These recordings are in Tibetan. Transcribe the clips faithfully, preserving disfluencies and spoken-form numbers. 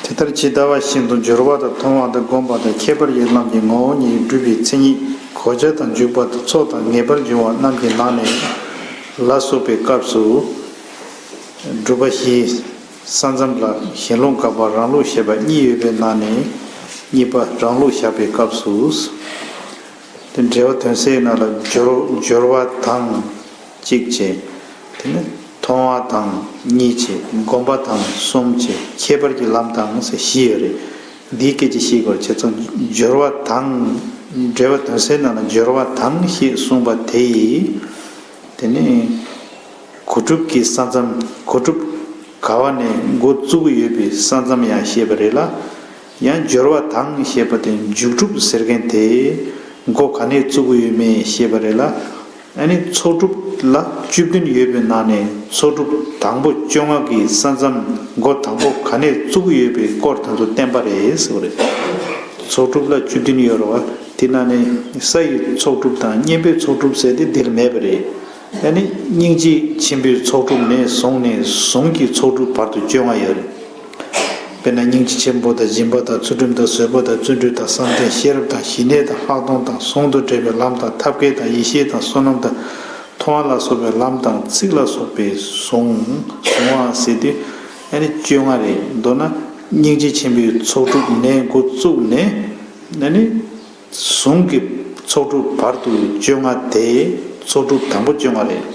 དེ་ལྟར་ཇི་ལྟ་བ་བཞིན་དུ་སྦྱོར་བ་དང་མཐོང་བ་དང་སྒོམ་པ་དང་ཁྱད་པར་གྱི་ལམ་གྱི་ངོ་བོ་ཉིད་སྒྲུབ་པའི་མཚན་ཉིད་གོ་བྱ་དང་འཇུག་པ་དང་ཚོགས་དང་ངེས་པར་འབྱུང་བ་རྣམས་ཀྱི་ནང་ནས་ལ་སོགས་པའི་སྐབས་སུ། སྒྲུབ་པ་བཞིའི་ས་མཚམས་ལ་ཞེན་ལུགས་དགག་པ་རང་ལུགས་བཞག་པ་གཉིས་ཡོད་པའི་ནང་ནས་གཉིས་པ་རང་ལུགས་བཞག་པའི་སྐབས་སུ། དེ་འགྲེལ་པ་དོན་གསལ་ནང་ལ་སྦྱོར་སྦྱོར་བ་དང་གཅིག་བྱས། དེ་ནས་མཐོང་བ་དང་གཉིས་བྱས། སྒོམ་པ་དང་གསུམ་བྱས། ཁྱད་པར་གྱི་ལམ་དང་ཟེར་བཞི་ཡོད་རེད། འདིའི་སྐད་ཆ་བཤད་དགོས་རེད། བྱས་ཙང་སྦྱོར་བ་དང་། འགྲེལ་པ་དོན་གསལ་ནང་ལ་སྦྱོར་བ་དང་ཞེས་གསུངས་པ་དེ་ཡིས། དེ་ནས་གོ་སྒྲུབ་ཀྱི་ས་མཚམས། གོ་སྒྲུབ་ག་བ་ནས་འགོ་བཙུགས་ཀྱི་ཡོད་པའི་ས་མཚམས་ཡང་བཤད་པ་རེད་ལ། ཡང་སྦྱོར་བ་དང་ཞེས་པ་དེ་འཇུག་སྒྲུབ་ཟེར་མཁན་དེ་འགོ་ག་ནས་བཙུགས་ཀྱི་ཡོད་མེད་བཤད་པ་རེད་ལ། ཨ་ནི་ཚོགས་སྒྲུབ་ལ་བཅུ་བདུན་ཡོད་པའི་ནང་ནས་ཚོགས་སྒྲུབ་དང་པོ་བཅོ་ལྔ་གི་ས་མཚམས་འགོ་དང་པོ་ག་ནས་བཙུགས་ཀྱི་ཡོད་པའི་སྐོར་དེ་ཚོ་བསྟན་པ་རེད་ཟེར་བ་རེད། ཚོགས་སྒྲུབ་ལ་བཅུ་བདུན་ཡོད་རེད་བ། དེ་ནང་ནས་ས་ཡི་ཚོགས་སྒྲུབ་དང་གཉན་པོའི་ཚོགས་སྒྲུབ་ཟེར་ཏེ་འདིར་མེད་པ་རེད། ཨ་ནི་སྙིང་རྗེ་ཆེན་པོའི་ཚོགས་སྒྲུབ་ནས་བཟུང་ནས་གཟུངས་ཀྱི་ཚོགས་སྒྲུབ་བར་དུ་བཅོ་ལྔ་ཡོད་རེད། དཔེར་ན་སྙིང་རྗེ་ཆེན་པོ་དང་སྦྱིན་པ་དང་ཚུལ་ཁྲིམས་དང་བཟོད་པ་དང་བརྩོན་འགྲུས་དང་བསམ་གཏན་ཤེས་རབ་དང་ཞི་གནས་དང་ལྷག་མཐོང་དང་ཟུང་དུ་འབྲེལ་བའི་ལམ་དང་ཐབས་མཁས་དང་ཡེ་ཤེས་དང་བསོད་ནམས་དང་མཐོང་བ་ལ་སོགས་པའི་ལམ་དང་ཚིག་ལ་སོགས་པའི་གཟུངས་གཟུངས་པ་ཟེར་དུས་ཨ་ནི་བཅོ་ལྔ་རེད། མདོར་ན་སྙིང་རྗེ་ཆེན་པོའི་ཚོགས་སྒྲུབ་ནས་འགོ་བཙུགས་ནས་ཨ་ནི། གཟུངས་ཀྱི་ཚོགས་སྒྲུབ་བར་དུ་བཅོ་ལྔ་དེ་ཚོགས་སྒྲུབ་དང་པོ་བཅོ་ལྔ་རེད།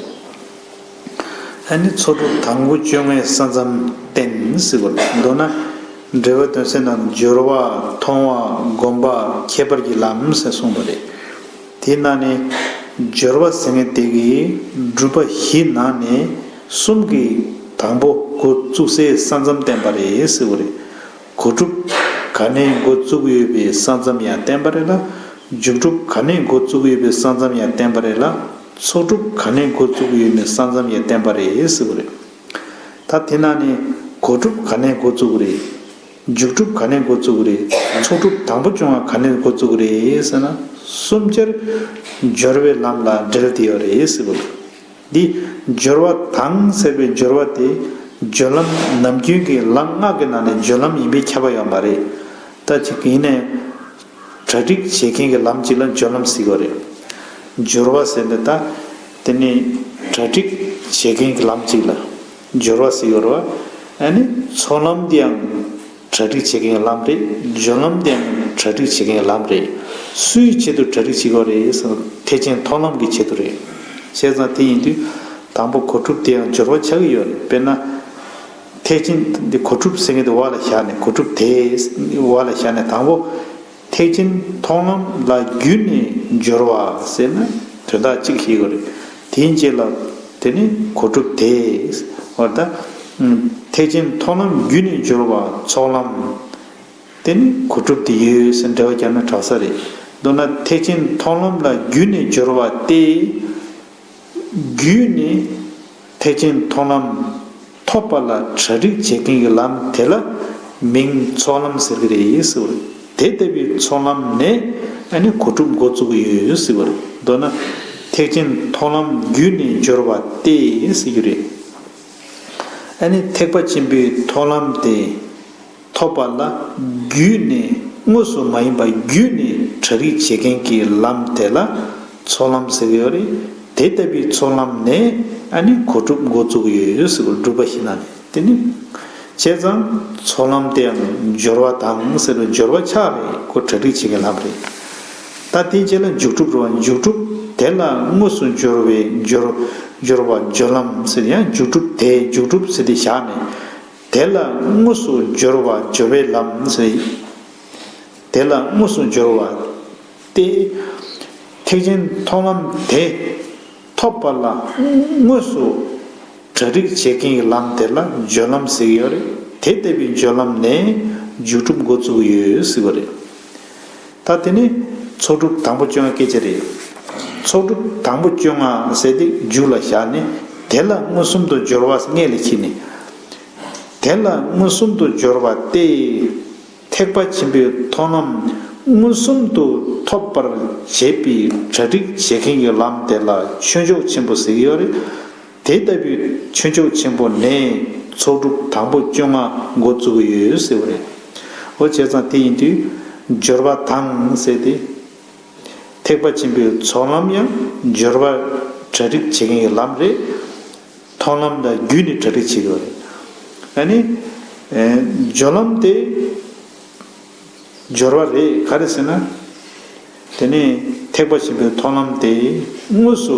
ཨ་ནི་ཚོགས་སྒྲུབ་དང་པོ་བཅོ་ལྔའི་ས་མཚམས་བསྟན་ཟེར་བ་རེད། མདོར་ན་འགྲེལ་པ་དོན་གསལ་ནང་སྦྱོར་བ་མཐོང་བ་སྒོམ་པ་ཁྱད་པར་གྱི་ལམ་ཟེར་གསུངས་པ་རེད། དེའི་ནང་ནས་སྦྱོར་བ་ཟེར་མཁན་དེ་གིས་སྒྲུབ་པ་བཞིའི་ནང་ནས་གསུམ་གྱི་དང་པོ་འགོ་བཙུགས་སའི་ས་མཚམས་བསྟན་པ་རེད་ཟེར་བ་རེད། གོ་སྒྲུབ་ག་ནས་འགོ་བཙུགས་ཡོད་པའི་ས་མཚམས་ཡང་བསྟན་པ་རེད་ལ། མཇུག་སྒྲུབ་ག་ནས་འགོ་བཙུགས་ཡོད་པའི་ས་མཚམས་ཡང་བསྟན་པ་རེད་ལ། ཚོགས་སྒྲུབ་ག་ནས་འགོ་བཙུགས་ཡོད་པའི་ས་མཚམས་ཡང་བསྟན་པ་རེད་ཟེར་བ་རེད། ད་དེ་ནང་ནས་གོ་སྒྲུབ་ག་ནས་འགོ་བཙུགས་རེད། མཇུག་སྒྲུབ་ག་ནས་འགོ་བཙུགས་རེད། ཚོགས་སྒྲུབ་དང་པོ་བཅོ་ལྔ་ག་ནས་འགོ་བཙུགས་རེད་ཟེར་ན། གསུམ་ཆར་སྦྱོར་བའི་ལམ་ལ་འབྲེལ་ཏེ་ཡོད་རེད་ཟེར་བ་རེད། འདི་སྦྱོར་བ་དང་ཟེར་བའི་སྦྱོར་བ་དེ་སྦྱོར་ལམ་ནམ་རྒྱུན་གྱི་ལམ་ལྔ་གི་ནང་ནས་སྦྱོར་ལམ་ཡིན་པས་ཁྱབ་པ་ཡོད་མ་རེད། ད་ཅིག་ཡིན་ནའི་གྲ་སྒྲིག་བྱེད་མཁན་གྱི་ལམ་གཅིག་ལ་སྦྱོར་ལམ་ཟེར་གྱི་ཡོད་རེད། སྦྱོར་བ་ཟེར་འདི་ད་དེ་ནི་གྲ་སྒྲིག་བྱེད་མཁན་གྱི་ལམ་གཅིག་ལ་སྦྱོར་བ་ཟེར་གྱི་ཡོད་རེད་བ། ཨ་ནི་ཚོགས་ལམ་དེའང་གྲ་སྒྲིག་བྱེད་མཁན་གྱི་ལམ་རེད། སྦྱོར་ལམ་དེའང་གྲ་སྒྲིག་བྱེད་མཁན་གྱི་ལམ་རེད། སུའི་ཆེད་དུ་གྲ་སྒྲིག་བྱེད་དགོས་རེད་ཟེར་ན། ཐེག་ཆེན་མཐོང་ལམ་གྱི་ཆེད་དུ་རེད། བྱས་ཙང་དེ་ཡིན་དུས་དང་པོ་གོ་སྒྲུབ་དེའང་སྦྱོར་བ་ཆགས་ཀྱི་ཡོད་རེད། དཔེར་ན། ཐེག་ཆེན་འདི་གོ་སྒྲུབ་ཟེར་མཁན་དེ་བ་ལ་བཞག་ནས་གོ་སྒྲུབ་དེ་བ་ལ་བཞག་ནས་དང་པོ། ཐེག་ཆེན་མཐོང་ལམ་ལ་བརྒྱུད་ནས་སྦྱོར་བ་ཟེར་ན་དོན་དག་གཅིག་ཤེས་དགོས་རེད། དེའི་རྗེས་ལ་དེ་ནི་གོ་སྒྲུབ་དེ་བར་ད། ཐེག་ཆེན་མཐོང་ལམ་བརྒྱུད་ནས་སྦྱོར་བ་ཚོགས་ལམ། དེ་ནི་གོ་སྒྲུབ་དེ་ཡོད་ཟེར་འགྲེལ་བ་རྒྱབ་ན་དྲག་ས་རེད། མདོར་ན་ཐེག་ཆེན་མཐོང་ལམ་ལ་བརྒྱུད་ནས་སྦྱོར་བ་སྟེ། བརྒྱུད་ནས་ཐེག་ཆེན་མཐོང་ལམ་ཐོབ་པ་ལ་གྲ་སྒྲིག་བྱེད་མཁན་གྱི་ལམ་དེ་ལ་མིང་ཚོགས་ལམ་ཟེར་གྱི་རེད་ཟེར་བ་རེད། དེ་ལྟ་བུའི་ཚོགས་ལམ་ནས་ཨ་ནི་གོ་སྒྲུབ་འགོ་བཙུགས་ཀྱི་ཡོད་ཟེར་བ་རེད། མདོར་ན་ཐེག་ཆེན་མཐོང་ལམ་བརྒྱུད་ནས་སྦྱོར་བ་སྟེ་ཟེར་རྒྱུ་རེད། ཨ་ནི་ཐེག་པ་ཆེན་པོའི་མཐོང་ལམ་དེ། ཐོབ་པ་ལ་བརྒྱུད་ནས་དངོས་སུ་མ་ཡིན་པ་བརྒྱུད་ནས་གྲ་སྒྲིག་བྱེད་མཁན་གྱི་ལམ་དེ་ལ་ཚོགས་ལམ་ཟེར་གྱི་ཡོད་རེད། དེ་ལྟ་བུའི་ཚོགས་ལམ་ནས་ཨ་ནི་གོ་སྒྲུབ་འགོ་བཙུགས་ཀྱི་ཡོད་ཟེར་བ་སྒྲུབ་པ་བཞི་ནང་ནས་དེ་ནི། བྱས་ཙང་ཚོགས་ལམ་དེའང་སྦྱོར་བ་དང་ཟེར་བའི་སྦྱོར་བ་ཆགས་རེད། ཁོ་གྲ་སྒྲིག་བྱེད་མཁན་ལམ་རེད། ད་དེའི་རྗེས་ལ་མཇུག་སྒྲུབ་རེད་བ། མཇུག་སྒྲུབ་དེ་ལ་དངོས་སུ་སྦྱོར་བའི་སྦྱོར་སྦྱོར་བ་སྦྱོར་ལམ་ཟེར་ཡང་མཇུག་སྒྲུབ་དེ་མཇུག་སྒྲུབ་ཟེར་ཏེ་བཞག་ནས། དེ་ལ་དངོས་སུ་སྦྱོར་བ་སྦྱོར་བའི་ལམ་ཟེར། དེ་ལ་དངོས་སུ་སྦྱོར་བ་སྟེ། ཐེག་ཆེན་མཐོང་ལམ་དེ་ཐོབ་པ་ལ་དངོས་སུ་གྲ་སྒྲིག་བྱེད་མཁན་གྱི་ལམ་དེ་ལ་སྦྱོར་ལམ་ཟེར་གྱི་ཡོད་རེད། དེ་ལྟ་བུའི་སྦྱོར་ལམ་ནས་མཇུག་སྒྲུབ་འགོ་བཙུགས་ཀྱི་ཡོད་ཟེར་བ་རེད། ད་དེ་ནི་ཚོགས་སྒྲུབ་དང་པོ་བཅོ་ལྔ་སྐད་ཆ་རེད། ཚོགས་སྒྲུབ་དང་པོ་བཅོ་ལྔ་ཟེར་དེ་མཇུག་ལ་བཞག་ནས་དེ་ལ་མངོན་སུམ་དུ་སྦྱོར་བ་སྔོན་ལ་ཕྱིན་ནས། དེ་ལ་མངོན་སུམ་དུ་སྦྱོར་བ་སྟེ། ཐེག་པ་ཆེན་པོའི་མཐོང་ལམ་མངོན་སུམ་དུ་ཐོབ་པར་བྱེད་པའི་གྲ་སྒྲིག་བྱེད་མཁན་གྱི་ལམ་དེ་ལ་ཆོས་མཆོག་ཆེན་པོ་ཟེར་གྱི་ཡོད་རེད། དེ་ལྟ་བུའི་ཆོས་མཆོག་ཆེན་པོ་ནས་ཚོགས་སྒྲུབ་དང་པོ་བཅོ་ལྔ་འགོ་བཙུགས་ཀྱི་ཡོད་ཟེར་བ་རེད། འོ་བྱས་ཙང་དེ་ཡིན་དུས་སྦྱོར་བ་དང་ཟེར་ཏེ། ཐེག་པ་ཆེན་པོའི་ཚོགས་ལམ་ཡང་སྦྱོར་བ་གྲ་སྒྲིག་བྱེད་མཁན་གྱི་ལམ་རེད། མཐོང་ལམ་དང་བརྒྱུད་ནས་གྲ་སྒྲིག་བྱེད་དགོས་རེད། ཨ་ནི། ཨེ། སྦྱོར་ལམ་དེ་སྦྱོར་བ་རེད། ག་རེ་ཟེར་ན། དེ་ནས་ཐེག་པ་ཆེན་པོའི་མཐོང་ལམ་དེ་དངོས་སུ་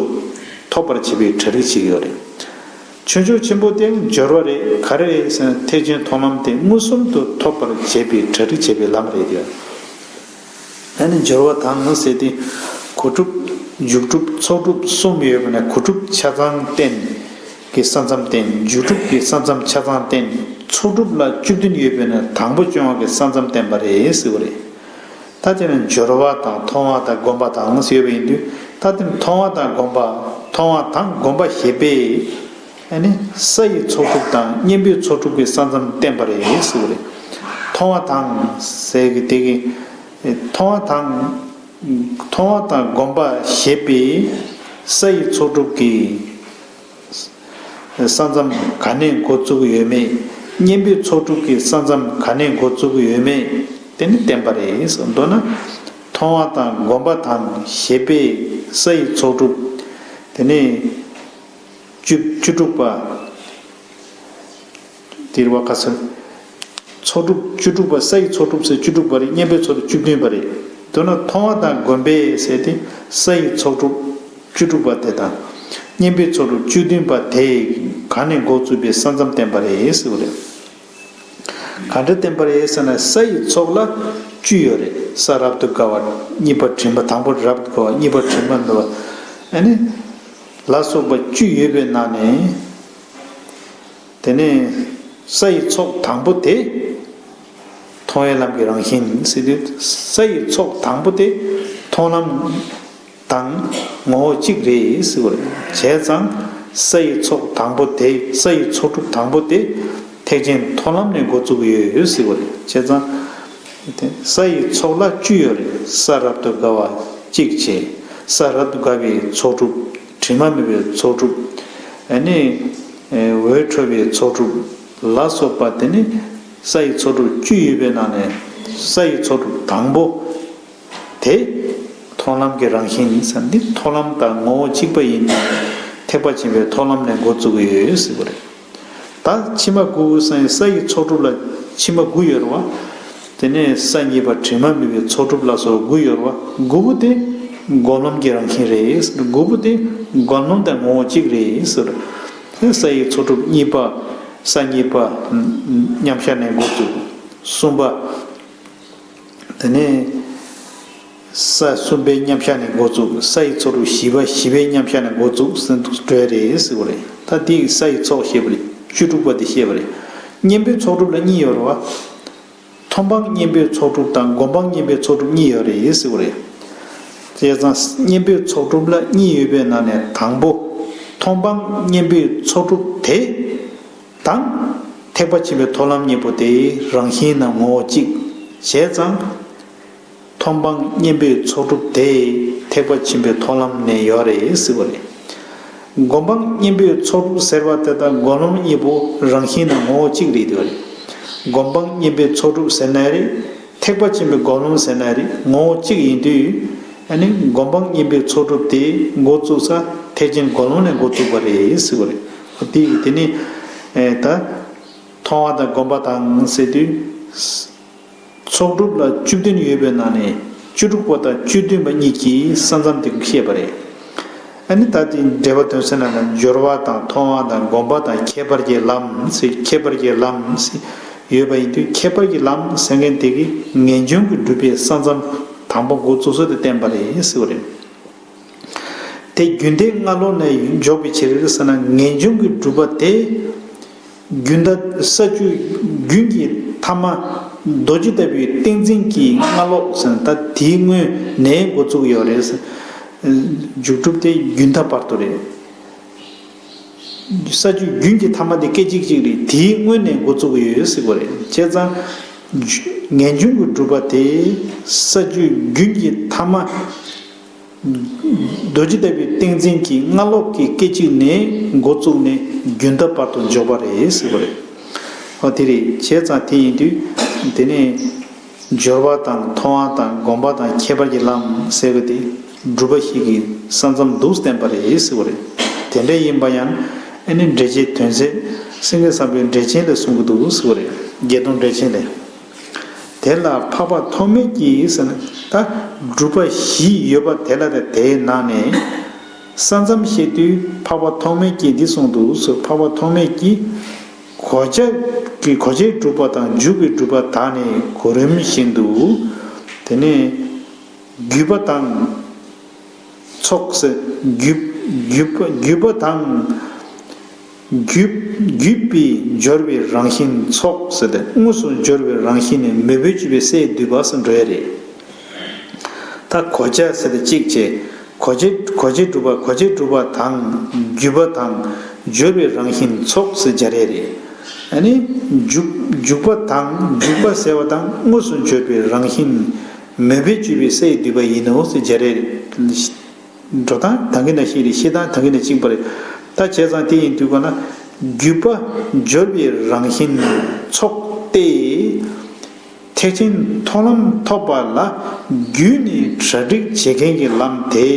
ཐོབ་པར་བྱེད་པའི་གྲ་སྒྲིག་བྱེད་ཀྱི་ཡོད་རེད། ཆོས་མཆོག་ཆེན་པོ་དེ་སྦྱོར་བ་རེད། ག་རེ་རེད་ཟེར་ན་ཐེག་ཆེན་མཐོང་ལམ་དེ་མངོན་སུམ་དུ་ཐོབ་པར་བྱེད་པའི་གྲ་སྒྲིག་བྱེད་པའི་ལམ་རེད་ཡ། ཨ་ནི་སྦྱོར་བ་དང་ཟེར་ཏེ། གོ་སྒྲུབ། འཇུག་སྒྲུབ། ཚོགས་སྒྲུབ་གསུམ་ཡོད་པ་ན་གོ་སྒྲུབ་ཆ་ཚང་བསྟན་གྱི་ས་མཚམས་བསྟན། འཇུག་སྒྲུབ་ཀྱི་ས་མཚམས་ཆ་ཚང་བསྟན། ཚོགས་སྒྲུབ་ལ་བཅུ་བདུན་ཡོད་པས་ན་དང་པོ་སྐྱོང་བ་གི་ས་མཚམས་བསྟན་པ་རེད་ཟེར་བ་རེད། ད་དེ་ནི་སྦྱོར་བ་དང་མཐོང་བ་དང་སྒོམ་པ་དང་ཟེར་བ་ཡིན་དུས། ད་དེ་ནི་མཐོང་བ་དང་སྒོམ་པ། མཐོང་བ་དང་སྒོམ་པ་ཞེས་པས། ཨ་ནི་ས་ཡི་ཚོགས་སྒྲུབ་དང་གཉེན་པོའི་ཚོགས་སྒྲུབ་ཀྱི་ས་མཚམས་བསྟན་པ་རེད་ཟེར་བ་རེད། མཐོང་བ་དང་ཟེར་གི་དེ་གི། མཐོང་བ་དང་། མཐོང་བ་དང་སྒོམ་པ་ཞེས་པས་ས་ཡི་ཚོགས་སྒྲུབ་ཀྱི་ས་མཚམས་ག་ནས་འགོ་བཙུགས་ཡོད་མེད། གཉེན་པོའི་ཚོགས་སྒྲུབ་ཀྱི་ས་མཚམས་ག་ནས་འགོ་བཙུགས་ཡོད་མེད་དེ་ནི་བསྟན་པ་རེད། མདོར་ན། མཐོང་བ་དང་སྒོམ་པ་དང་ཞེས་པས་ས་ཡི་ཚོགས་སྒྲུབ། དེ་ནས་བཅུ་བཅུ་དྲུག་པ། དེར་བ་ཁ་སང་། ཚོགས་སྒྲུབ་བཅུ་དྲུག་པ། ས་ཡི་ཚོགས་སྒྲུབ་ཟེར་བཅུ་དྲུག་པ་རེད། གཉེན་པོའི་ཚོགས་སྒྲུབ་བཅུ་བདུན་པ་རེད། མདོར་ན་མཐོང་བ་དང་སྒོམ་པས་ཟེར་ཏེ་ས་ཡི་ཚོགས་སྒྲུབ་བཅུ་དྲུག་པ་དེ་དང་། གཉེན་པོའི་ཚོགས་སྒྲུབ་བཅུ་བདུན་པ་དེ་ག་ནས་འགོ་བཙུགས་པའི་ས་མཚམས་བསྟན་པ་རེད་ཟེར་བ་རེད། ག་འདྲ་བསྟན་པ་རེད་ཟེར་ན་ས་ཡི་ཚོགས་ལ་བཅུ་ཡོད་རེད། ས་རབ་ཏུ་དགའ་བ། གཉིས་པ་དྲི་མ། དང་པོ་རབ་ཏུ་དགའ་བ། གཉིས་པ་དྲི་མ་མེད་པ། ཨ་ནི། ལ་སོགས་པ་བཅུ་ཡོད་པའི་ནང་ནས། དེ་ནས་ས་ཡི་ཚོགས་དང་པོ་དེ་མཐོང་བའི་ལམ་གྱི་རང་བཞིན་ཟེར་དུས། ས་ཡི་ཚོགས་དང་པོ་དེ་མཐོང་ལམ་དང་ངོ་བོ་གཅིག་རེད་ཟེར་བ་རེད། བྱས་ཙང་ས་ཡི་ཚོགས་དང་པོ་དེ། ས་ཡི་ཚོགས་སྒྲུབ་དང་པོ་དེ་ཐེག་ཆེན་མཐོང་ལམ་ནས་འགོ་བཙུགས་ཡོད་ཟེར་བ་རེད། བྱས་ཙང་ས་ཡི་ཚོགས་ལ་བཅུ་ཡོད་རེད། ས་རབ་ཏུ་དགའ་བ་གཅིག་བྱས། ས་རབ་ཏུ་དགའ་བའི་ཚོགས་སྒྲུབ། དྲི་མ་མེད་པའི་ཚོགས་སྒྲུབ། ཨ་ནི། འོད་འཕྲོ་བའི་ཚོགས་སྒྲུབ་ལ་སོགས་པ་དེ་ནི་ས་ཡི་ཚོགས་སྒྲུབ་བཅུ་ཡོད་པའི་ནང་ནས་ས་ཡི་ཚོགས་སྒྲུབ་དང་པོ་དེ་མཐོང་ལམ་གྱི་རང་བཞིན་ཟེར། འདི་མཐོང་ལམ་དང་ངོ་བོ་གཅིག་པ་ཡིན་ཏེ། ཐེག་པ་ཆེན་པོའི་མཐོང་ལམ་ནས་འགོ་བཙུགས་ཡོད་ཟེར་བ་རེད། ད་ཕྱི་མ་དགུ་ཟེར་ཡང་ས་ཡི་ཚོགས་སྒྲུབ་ལ་ཕྱི་མ་དགུ་ཡོད་རེད་བ། དེ་ནས་ས་གཉིས་པ་དྲི་མ་མེད་པའི་ཚོགས་སྒྲུབ་ལ་སོགས་དགུ་ཡོད་རེད་བ། དགུ་པོ་དེ་སྒོམ་ལམ་གྱི་རང་བཞིན་རེད། དགུ་པོ་དེ་སྒོམ་ལམ་དང་ངོ་བོ་གཅིག་རེད་ཟེར། ས་ཡི་ཚོགས་སྒྲུབ་གཉིས་པ། ས་གཉིས་པ་མཉམ་བཞག་ནས་འགོ་བཙུགས། གསུམ་པ། དེ་ནས་ས་གསུམ་པའི་མཉམ་བཞག་ནས་འགོ་བཙུགས། ས་ཡི་ཚོགས་སྒྲུབ་བཞི་པ། བཞི་པའི་མཉམ་བཞག་ནས་འགོ་བཙུགས་ཟེར་འགྲོ་ཡ་རེད་ཟེར་བ་རེད། ད་འདི་ས་ཡི་ཚོགས་བཤད་པ་རེད། བཅུ་དྲུག་པ་དེ་བཤད་པ་རེད། གཉེན་པོའི་ཚོགས་སྒྲུབ་ལ་གཉིས་ཡོད་རེད་བ། མཐོང་སྤང་གཉེན་པོའི་ཚོགས་སྒྲུབ་དང་སྒོམ་སྤང་གཉེན་པོའི་ཚོགས་སྒྲུབ་གཉིས་ཡོད་རེད་ཟེར་བ་རེད། བྱས་ཙང་གཉེན་པོའི་ཚོགས་སྒྲུབ་ལ་གཉིས་ཡོད་པའི་ནང་ནས་དང་པོ་མཐོང་སྤང་གཉེན་པོའི་ཚོགས་སྒྲུབ་དེ་དང་། ཐེག་པ་ཆེན་པོའི་མཐོང་ལམ་གཉིས་པོ་དེ་རང་བཞིན་ནམ་ངོ་བོ་གཅིག་བྱས་ཙང་། མཐོང་སྤང་གཉེན་པོའི་ཚོགས་སྒྲུབ་དེ་ཐེག་པ་ཆེན་པོའི་མཐོང་ལམ་ནས་ཡོད་རེད་ཟེར་བ་རེད། སྒོམ་སྤང་གཉེན་པོའི་ཚོགས་སྒྲུབ་ཟེར་བ་དེ་དང་སྒོམ་ལམ་གཉིས་པོ་རང་བཞིན་དང་ངོ་བོ་གཅིག་རེད་འདུག་རེད། སྒོམ་སྤང་གཉེན་པོའི་ཚོགས་སྒྲུབ་ཟེར་ན་རེད། ཐེག་པ་ཆེན་པོའི་སྒོམ་ལམ་ཟེར་ན་རེད། ངོ་བོ་གཅིག་ཡིན་དུས། ཨ་ནི་སྒོམ་སྤང་གཉེན་པོའི་ཚོགས་སྒྲུབ་དེ་འགོ་བཙུགས་ས་ཐེག་ཆེན་སྒོམ་ལམ་ནས་འགོ་བཙུགས་པ་རེད་ཟེར་བ་རེད། དེ་དེ་ནི་ད་མཐོང་བ་དང་སྒོམ་པ་དང་ཟེར་དུས། ཚོགས་སྒྲུབ་ལ་བཅུ་བདུན་ཡོད་པའི་ནང་ནས་བཅུ་དྲུག་པ་དང་བཅུ་བདུན་པ་གཉིས་ཀྱི་ས་མཚམས་དེ་བཤད་པ་རེད། ཨ་ནི་ད་དེ་འགྲེལ་པ་དོན་གསལ་ནང་ལ་སྦྱོར་བ་དང་མཐོང་བ་དང་སྒོམ་པ་དང་ཁྱད་པར་གྱི་ལམ་ཟེར། ཁྱད་པར་གྱི་ལམ་ཟེར་ཡོད་པ་ཡིན་དུས། ཁྱད་པར་གྱི་ལམ་ཟེར་མཁན་དེ་གིས་ངེས་འབྱུང་གི་སྒྲུབ་པའི་ས་མཚམས་དང་པོ་འགོ་བཙུགས་ས་དེ་བསྟན་པ་རེད་ཟེར་བ་རེད། དེ་རྒྱུན་མཐའི་སྔ་ལོགས་ནས་འཇོག་པའི་ཕྱིར་ཟེར་ན། ངེས་འབྱུང་གི་སྒྲུབ་པ་དེ་རྒྱུན་མཐའ་ས་བཅུ་རྒྱུན་གྱི་ཐ་མ་རྡོ་རྗེ་ལྟ་བུའི་ཏིང་འཛིན་གྱི་སྔ་ལོགས་ཟེར་ན། ད་དེའི་སྔོན་ནས་འགོ་བཙུགས་ཡོད་རེད་ཟེར། འཇུག་སྒྲུབ་དེ་རྒྱུན་མཐའ་བར་དུ་རེད། ས་བཅུ་རྒྱུན་གྱི་ཐ་མ་དེ་སྐད་ཅིག་གཅིག་རེད། དེའི་སྔོན་ནས་འགོ་བཙུགས་ཡོད་ཟེར་བ་རེད། བྱས་ཙང་ངེས་འབྱུང་གི་སྒྲུབ་པ་དེ་ས་བཅུ་རྒྱུན་གྱི་ཐ་མ་རྡོ་རྗེ་ལྟ་བུའི་ཏིང་འཛིན་གྱི་སྔ་ལོགས་ཀྱི་སྐད་ཅིག་ནས་འགོ་བཙུགས་ནས་རྒྱུན་མཐའ་བར་དུ་འཇོག་པ་རེད་ཟེར་བ་རེད། ཨོ་དེ་རེད། བྱས་ཙང་དེ་ཡིན་དུས་དེ་ནས་ སྦྱོར་བ་དང་མཐོང་བ་དང་སྒོམ་པ་དང་ཁྱད་པར་གྱི་ལམ་ཟེར་བ་དེ་སྒྲུབ་པ་བཞི་གི་ས་མཚམས་འདུག་བསྟན་པ་རེད་ཟེར་བ་རེད། དེ་འདྲ་ཡིན་པ་ཡང་ཨ་ནི་འགྲེལ་བྱེད་དོན་ཚན་སེང་གེ་བཟང་པོའི་འགྲེལ་ཆེན་ལས་གསུང་གི་འདུག་ཟེར་བ་རེད། བརྒྱད་སྟོང་འགྲེལ་ཆེན་ལས། དེ་ལ་འཕགས་པ་ཐོགས་མེད་ཀྱིས་ཟེར་ན། ད་སྒྲུབ་པ་བཞི་ཡོད་པ་དེ་ལ་དེ་དེའི་ནང་ནས་ས་མཚམས་བཤད་དུས་འཕགས་པ་ཐོགས་མེད་ཀྱིས་འདི་གསུངས་འདུག་ཟེར། འཕགས་པ་ཐོགས་མེད་ཀྱིས་གོ་ཆ་གི་གོ་ཆའི་སྒྲུབ་པ་དང་མཇུག་གི་སྒྲུབ་པ་དག་ནི་གོ་རིམ་བཞིན་དུ། དེ་ནས་བརྒྱུད་པ་དང་ཚོགས་ཟེར། བརྒྱུད་བརྒྱུད་པ་བརྒྱུད་པ་དང་། བརྒྱུད་བརྒྱུད་པའི་སྦྱོར་བའི་རང་བཞིན་ཚོགས་ཟེར་ཏེ། དངོས་སུ་སྦྱོར་བའི་རང་བཞིན་ནི་མོས་པས་བརྒྱུད་པའི་སའི་མདུད་པ་ཟེར་འགྲོ་ཡ་རེད། ད་གོ་ཆ་ཟེར་ཏེ་གཅིག་བྱས། གོ་ཆའི་གོ་ཆའི་སྒྲུབ་པ། གོ་ཆའི་སྒྲུབ་པ་དང་བརྒྱུད་པ་དང་སྦྱོར་བའི་རང་བཞིན་ཚོགས་ཟེར་སྦྱར་ཡ་རེད། ཨ་ནི་འཇུག་འཇུག་པ་དང་འཇུག་པ་ཟེར་བ་དང་དངོས་སུ་སྦྱོར་བའི་རང་བཞིན་མོས་པས་བརྒྱུད་པའི་སའི་མདུད་པ་ཡིན་ནོ་ཟེར་སྦྱར་ཡ་རེད། འགྲོ་སྟངས་ད་གིན་ནང་བཞིན་རེད། བཤད་སྟངས་ད་གིན་ནང་གཅིག་པ་རེད། ད་བྱས་ཙང་དེ་ཡིན་དུས་ག་ན། བརྒྱུད་པ་སྦྱོར་བའི་རང་བཞིན་ཚོགས་ཏེ། ཐེག་ཆེན་མཐོང་ལམ་ཐོབ་པ་ལ་བརྒྱུད་ནས་གྲ་སྒྲིག་བྱེད་མཁན་གྱི་ལམ་དེ།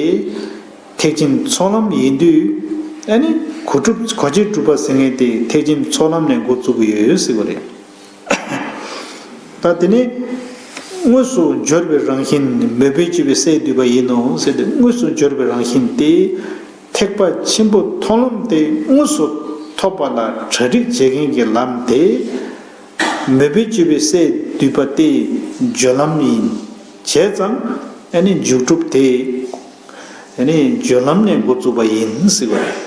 ཐེག་ཆེན་ཚོགས་ལམ་ཡིན་དུས། ཨ་ནི་གོ་སྒྲུབ་གོ་ཆའི་སྒྲུབ་པ་ཟེར་མཁན་དེ་ཐེག་ཆེན་ཚོགས་ལམ་ནས་འགོ་བཙུགས་ཀྱི་ཡོད་ཟེར་བ་རེད། ད་དེ་ནས་དངོས་སུ་སྦྱོར་བའི་རང་བཞིན་མོས་པས་བརྒྱུད་པའི་སའི་མདུད་པ་ཡིན་ནོ་ཟེར་ཏེ། དངོས་སུ་སྦྱོར་བའི་རང་བཞིན་དེ་ཐེག་པ་ཆེན་པོ་མཐོང་ལམ་དེ་དངོས་སུ་ཐོབ་པ་ལ་གྲ་སྒྲིག་བྱེད་མཁན་གྱི་ལམ་དེ་མོས་པས་བརྒྱུད་པའི་སའི་མདུད་པ་དེ་སྦྱོར་ལམ་ཡིན། བྱས་ཙང་ཨ་ནི་མཇུག་སྒྲུབ་དེ་ཨ་ནི་སྦྱོར་ལམ་ནས་འགོ་བཙུགས་པ་ཡིན་ཟེར་བ་རེད།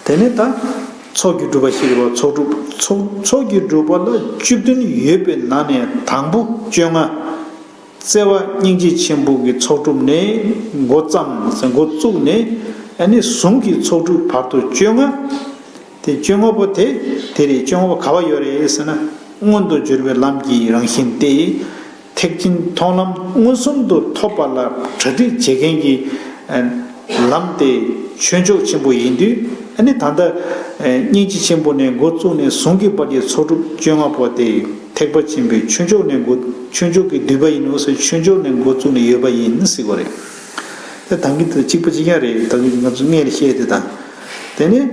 དེ་ནས་ད་ཚོགས་ཀྱི་སྒྲུབ་པ་ཞིག་རེད་པ། ཚོགས་སྒྲུབ་ཚོགས་ཚོགས་ཀྱི་སྒྲུབ་པ་ལ་བཅུ་བདུན་ཡོད་པའི་ནང་ནས་དང་པོ་བཅོ་ལྔ། བརྩེ་བ་སྙིང་རྗེ་ཆེན་པོ་གི་ཚོགས་སྒྲུབ་ནས་འགོ་བརྩམས་ཟེར། འགོ་བཙུགས་ནས་ཨ་ནི་ཟུང་གི་ཚོགས་སྒྲུབ་བར་དུ་བཅོ་ལྔ། དེ་བཅོ་ལྔ་པོ་དེ་དེ་རེད། བཅོ་ལྔ་པོ་ག་པར་ཡོད་རེད་ཟེར་ན། སྔོན་དུ་འགྱུར་བའི་ལམ་གྱི་རང་བཞིན་ཏེ། ཐེག་ཆེན་མཐོང་ལམ་མངོན་སུམ་དུ་ཐོབ་པ་ལ་གྲ་སྒྲིག་བྱེད་མཁན་གྱི་ལམ་དེ་ཆོས་མཆོག་ཆེན་པོ་ཡིན་དུས། ཨ་ནི་ད་ལྟ་སྙིང་རྗེ་ཆེན་པོ་ནས་འགོ་བཙུགས་ནས་ཟུང་གི་བར་གྱི་ཚོགས་སྒྲུབ་བཅོ་ལྔ་པོ་དེ་ཐེག་པ་ཆེན་པོའི་ཆོས་མཆོག་ནས་འགོ་ཆོས་མཆོག་གི་མདུད་པ་ཡིན་ནོ་ཟེར། ཆོས་མཆོག་ནས་འགོ་བཙུགས་ནས་ཡོད་པ་ཡིན་ཟེར་བ་རེད། དེ་ད་གིན་དེ་གཅིག་པ་གཅིག་རྐྱང་རེད། ད་གིན་ང་ཚོ་སྔོན་ལ་བཤད་དེ་དང་། དེ་ནས།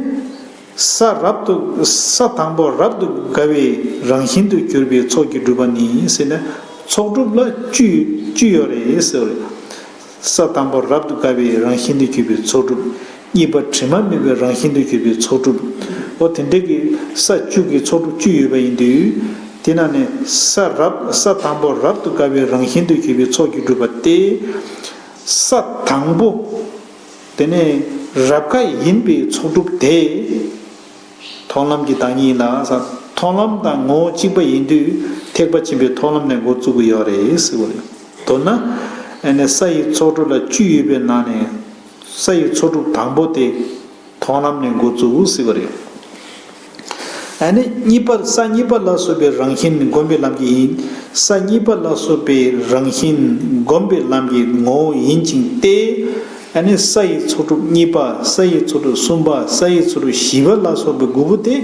ས་རབ་ཏུ་ས་དང་པོ་རབ་ཏུ་དགའ་བའི་རང་བཞིན་དུ་གྱུར་པའི་ཚོགས་ཀྱི་སྒྲུབ་པ་ནི་ཟེར་ན། ཚོགས་སྒྲུབ་ལ་བཅུ་བཅུ་ཡོད་རེད་ཟེར་བ་རེད། ས་དང་པོ་རབ་ཏུ་དགའ་བའི་རང་བཞིན་དུ་གྱུར་པའི་ཚོགས་སྒྲུབ། གཉིས་པ་དྲི་མ་མེད་པའི་རང་བཞིན་དུ་གྱུར་པའི་ཚོགས་སྒྲུབ། འོ་དེ་འདྲ་གི་ས་བཅུ་གི་ཚོགས་སྒྲུབ་བཅུ་ཡོད་པ་ཡིན་དུས། དེ་ནང་ནས་ས་རབ་ས་དང་པོ་རབ་ཏུ་དགའ་བའི་རང་བཞིན་དུ་གྱུར་པའི་ཚོགས་ཀྱི་སྒྲུབ་པ་སྟེ། ས་དང་པོ། དེ་ནས་རབ་དགའ་ཡིན་པའི་ཚོགས་སྒྲུབ་དེ། མཐོང་ལམ་གྱི་བདག་ཉིད་ལ་ཟེར། མཐོང་ལམ་དང་ངོ་བོ་གཅིག་པ་ཡིན་དུས་ཐེག་པ་ཆེན་པོའི་མཐོང་ལམ་ནས་འགོ་བཙུགས་ཀྱི་ཡོད་རེད་ཟེར་བ་རེད། མདོར་ན། ཨ་ནི་ས་ཡི་ཚོགས་སྒྲུབ་ལ་བཅུ་ཡོད་པའི་ནང་ནས་ས་ཡི་ཚོགས་སྒྲུབ་དང་པོ་དེ་མཐོང་ལམ་ནས་འགོ་བཙུགས་ཟེར་བ་རེད། ཨ་ནི་གཉིས་པར་ས་གཉིས་པ་ལ་སོགས་པའི་རང་བཞིན་སྒོམ་པའི་ལམ་གྱི་ཡིན། ས་གཉིས་པ་ལ་སོགས་པའི་རང་བཞིན་སྒོམ་པའི་ལམ་གྱི་ངོ་བོ་ཡིན་ཅིང་སྟེ། ཨ་ནི་ས་ཡི་ཚོགས་སྒྲུབ་གཉིས་པ། ས་ཡི་ཚོགས་སྒྲུབ་གསུམ་པ། ས་ཡི་ཚོགས་སྒྲུབ་བཞི་པ་ལ་སོགས་པའི་དགུ་པོ་དེ་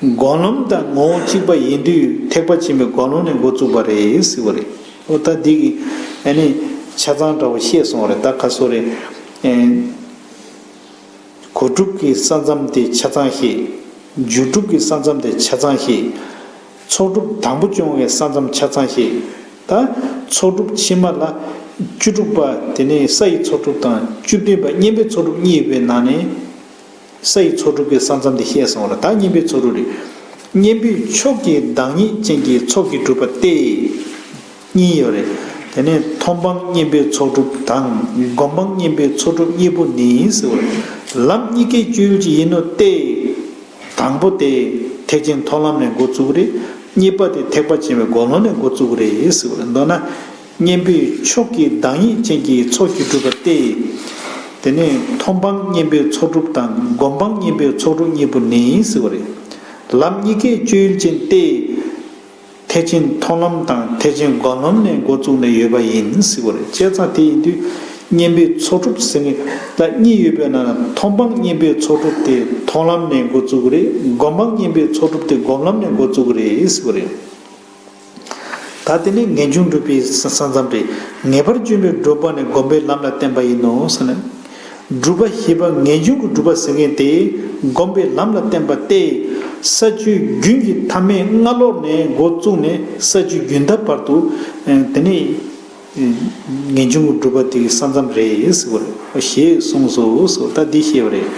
སྒོམ་ལམ་དང་ངོ་བོ་གཅིག་པ་ཡིན་དུས་ཐེག་པ་ཆེན་པོའི་སྒོམ་ལམ་ནས་འགོ་བཙུགས་པ་རེད་ཟེར་བ་རེད། འོ་ད་འདི་གི་ཨ་ནི་ཆ་ཚང་འདྲ་བོ་བཤད་སོང་བ་རེད། ད་ག་སོ་རེད། ཨེ། གོ་སྒྲུབ་ཀྱི་ས་མཚམས་དེ་ཆ་ཚང་བཤད། མཇུག་སྒྲུབ་ཀྱི་ས་མཚམས་དེ་ཆ་ཚང་བཤད། ཚོགས་སྒྲུབ་དང་པོ་བཅོ་ལྔའི་ས་མཚམས་ཆ་ཚང་བཤད། ད་ཚོགས་སྒྲུབ་ཕྱི་མ་ལ་བཅུ་དྲུག་པ། དེ་ནས་ས་ཡི་ཚོགས་སྒྲུབ་དང་བཅུ་བདུན་པ། བསྙེན་པའི་ཚོགས་སྒྲུབ་གཉིས་ཡོད་པའི་ནང་ནས་ས་ཡི་ཚོགས་སྒྲུབ་ཀྱི་ས་མཚམས་དེ་བཤད་སོང་བ་རེད། ད་བསྙེན་པའི་ཚོགས་སྒྲུབ་རེད། བསྙེན་པའི་མཆོག་གི་བདག་ཉིད་ཅན་གྱི་ཚོགས་ཀྱི་སྒྲུབ་པ་སྟེ། གཉིས་ཡོད་རེད། དེ་ནས་མཐོང་སྤང་བསྙེན་པའི་ཚོགས་སྒྲུབ་དང་སྒོམ་སྤང་བསྙེན་པའི་ཚོགས་སྒྲུབ་གཉིས་པོ་ནི་ཟེར་བ་རེད། ལམ་གཉིས་ཀའི་སྤྱོད་ཡུལ་གཅིག་ཡིན་ནོ་སྟེ། དང་པོ་དེ་ཐེག་ཆེན་མཐོང་ལམ་ནས་འགོ་བཙུགས་རེད། གཉིས་པ་དེ་ཐེག་པ་ཆེན་པོའི་སྒོམ་ལམ་ནས་འགོ་བཙུགས་རེད་ཟེར་བ་རེད། མདོར་ན། བསྙེན་པའི་མཆོག་གི་བདག་ཉིད་ཅན་གྱི་ཚོགས་ཀྱི་སྒྲུབ་པ་སྟེ། དེ་ནས་མཐོང་སྤང་བསྙེན་པའི་ཚོགས་སྒྲུབ་དང་སྒོམ་སྤང་བསྙེན་པའི་ཚོགས་སྒྲུབ་གཉིས་པོ་ནི་ཟེར་བ་རེད། ལམ་གཉིས་ཀའི་སྤྱོད་ཡུལ་ཅན་ཏེ། ཐེག་ཆེན་མཐོང་ལམ་དང་ཐེག་ཆེན་སྒོམ་ལམ་ནས་འགོ་བཙུགས་ནས་ཡོད་པ་ཡིན་ཟེར་བ་རེད། བྱས་ཙང་དེ་ཡིན་དུས་བསྙེན་པའི་ཚོགས་སྒྲུབ་ཟེར་མཁན་ད་གཉིས་ཡོད་པའི་ནང་ན། མཐོང་སྤང་བསྙེན་པའི་ཚོགས་སྒྲུབ་དེ་མཐོང་ལམ་ནས་འགོ་བཙུགས་རེད། སྒོམ་སྤང་བསྙེན་པའི་ཚོགས་སྒྲུབ་དེ་སྒོམ་ལམ་ནས་འགོ་བཙུགས་རེད་ཟེར་བ་རེད། ད་དེ་ནི་ངེས་འབྱུང་སྒྲུབ་པའི་ས་ས་མཚམས་རེད། ངེས་པར་འབྱུང་བའི་སྒྲུབ་པ་ནི་སྒོམ་པའི་ལམ་ལ་བརྟེན་པ་ཡིན་ནོ་ཟེར་ན། སྒྲུབ་པ་ཞེས་པ་ངེས་འབྱུང་གི་སྒྲུབ་པ་ཟེར་མཁན་དེ་སྒོམ་པའི་ལམ་ལ་བརྟེན་པ་སྟེ། ས་བཅུའི་རྒྱུན་གྱི་མཐའ་མའི་སྔ་ལོགས་ནས་འགོ་བཙུགས་ནས་ས་བཅུའི་རྒྱུན་མཐའ་བར་དུ། ཨ་དེ་ནི་ངེས་འབྱུང་གི་སྒྲུབ་པ་དེ་གི་ས་མཚམས་རེད་ཟེར་བ་རེད། ཞེས་གསུངས་སོ་ཟེར་བ་ད་འདི་བཤད་པ་རེད།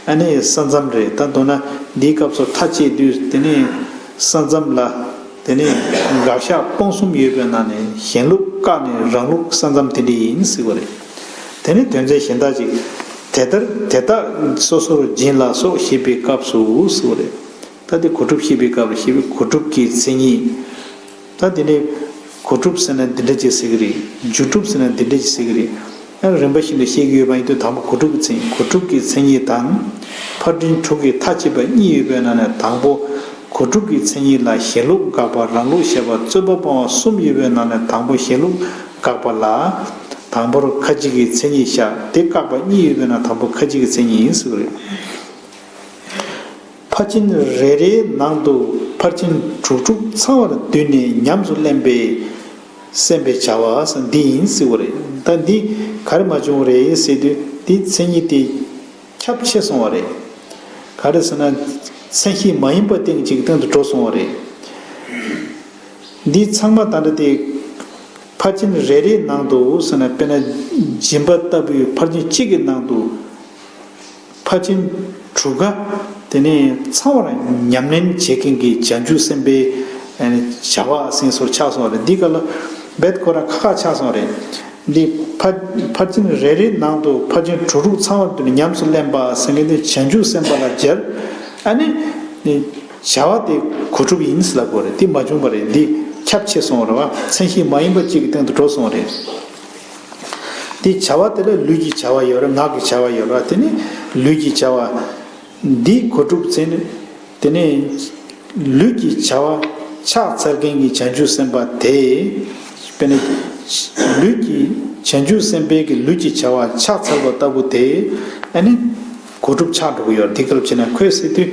ཨ་ནི་ས་མཚམས་རེད། ད་མདོར་ན་འདིའི་སྐབས་སུ་མཐའ་བཅད་དུས་དེ་ནི་ས་མཚམས་ལ། དེ་ནས་དགག་བཞག་སྤོང་གསུམ་ཡོད་པའི་ནང་ནས་གཞན་ལུགས་བཀག་ནས་རང་ལུགས་ས་མཚམས་དེ་འདྲ་ཡིན་ཟེར་བ་རེད། དེ་ནས་དོན་ཚན་གཞན་དག་ཅིག་དེ་ལྟར་དེ་དག་སོ་སོར་སྦྱིན་ལ་སོགས་ཞེས་པའི་སྐབས་སུ་ཟེར་བ་རེད། ད་དེ་གོ་སྒྲུབ་བཤད་པའི་སྐབས་ལ་བཤད་པའི་གོ་སྒྲུབ་ཀྱི་མཚན་ཉིད། ད་དེ་ནས་གོ་སྒྲུབ་ཟེར་ན་འདི་འདྲ་ཅིག་ཟེར་གི་རེད། རྒྱུ་སྒྲུབ་ཟེར་ན་འདི་འདྲ་ཅིག་ཟེར་གི་རེད། ཡང་རིམ་པ་བཞིན་དུ་བཤད་ཀྱི་ཡོད་པ་ཡིན་དུས་དང་པོ་གོ་སྒྲུབ་ཀྱི་མཚན་ཉིད། གོ་སྒྲུབ་ཀྱི་མཚན་ཉིད་དང་། ཕར་འགྲེལ་དྲུག་གི་མཐའ་བཅད་པ་གཉིས་ཡོད་པའི་ནང་ནས་དང་པོ། གོ་སྒྲུབ་ཀྱི་མཚན་ཉིད་ལ་གཞན་ལུགས་དགག་པ་རང་ལུགས་བཤད་པ་རྩོད་པ་སྤོང་བ་གསུམ་ཡོད་པའི་ནང་ནས་དང་པོ་གཞན་ལུགས་དགག་པ་ལ། དང་པོར་ཁ་ཅིག་གི་མཚན་ཉིད་བཞག་དེ་བཀག་པ་གཉིས་ཡོད་པའི་ནང་དང་པོ་ཁ་ཅིག་གི་མཚན་ཉིད་ཡིན་ཟེར་བ་རེད། ཕར་ཕྱིན་རེ་རེའི་ནང་དུ་ཕར་ཕྱིན་དྲུག་དྲུག་ཚང་བར་བསྡུས་ནས་ཉམས་སུ་ལེན་པའི་སེམས་པའི་བྱ་བ་འདི་ཡིན་ཟེར་བ་རེད། ད་འདི་ག་རེ་མ་བྱུང་བ་རེད་ཟེར་དུས་འདི་མཚན་ཉིད་དེ་ཁྱབ་ཆེ་སོང་བ་རེད། ག་རེ་ཟེར་ན། མཚན་གཞི་མ་ཡིན་པ་སྟེང་གཅིག་སྟེང་དུ་འགྲོ་སོང་བ་རེད། འདི་ཚང་མ་ད་ལྟ་དེ་ཕར་ཕྱིན་རེ་རེའི་ནང་དུ་ཟེར་ན། དཔེར་ན་སྦྱིན་པ་ལྟ་བུའི་ཕར་ཕྱིན་གཅིག་གི་ནང་དུ་ཕར་ཕྱིན་དྲུག་ག་དེ་ནས་ཚང་བར་ཉམས་ལེན་བྱེད་མཁན་གྱི་བྱང་ཆུབ་སེམས་དཔའི་བྱ་བ་ཟེར་སོར་ཆགས་སོང་བ་རེད། འདི་ག་ལ་རྦད་ཁོ་རང་ཁ་ཁ་ཆགས་སོང་བ་རེད། འདི་ཕར་ཕར་ཕྱིན་རེ་རེའི་ནང་དུ་ཕར་ཕྱིན་དྲུག་དྲུག་ཚང་བར་བསྡུས་ནས་ཉམས་སུ་ལེན་པ་ཟེར་མཁན་དེ་བྱང་ཆུབ་སེམས་དཔའ་ལ་སྦྱར། ཨ་ནི། བྱ་བ་དེ་གོ་སྒྲུབ་ཡིན་ཟེར་ལབ་དགོས་རེད། འདི་མ་བྱུང་བ་རེད། འདི་ཁྱབ་ཆེ་སོང་བ་རེད་བ། མཚན་གཞི་མ་ཡིན་པ་གཅིག་གི་སྟེང་དུ་འགྲོ་སོང་བ་རེད། འདི་བྱ་བ་དེ་ལ་ལུས་ཀྱི་བྱ་བ་ཡོད་རེད། ངག་གི་བྱ་བ་ཡོད་རེད། དེ་ནི་ལུས་ཀྱི་བྱ་བ། འདི་གོ་སྒྲུབ་ཚེ་ནི། དེ་ནི་ལུས་ཀྱི་བྱ་བ་ཕྱག་འཚལ་མཁན་གྱི་བྱང་ཆུབ་སེམས་དཔའ་དེ། དཔེར་ན། ལུས་ཀྱི་བྱང་ཆུབ་སེམས་དཔའི་གི་ལུས་ཀྱི་བྱ་བ་ཕྱག་འཚལ་བ་ལྟ་བུ་དེ། ཨ་ནི། གོ་སྒྲུབ་ཆགས་འགྲོ་གི་ཡོད། འདི་སྐབས་བྱས་ན་ཁོས་ཟེར་དུས།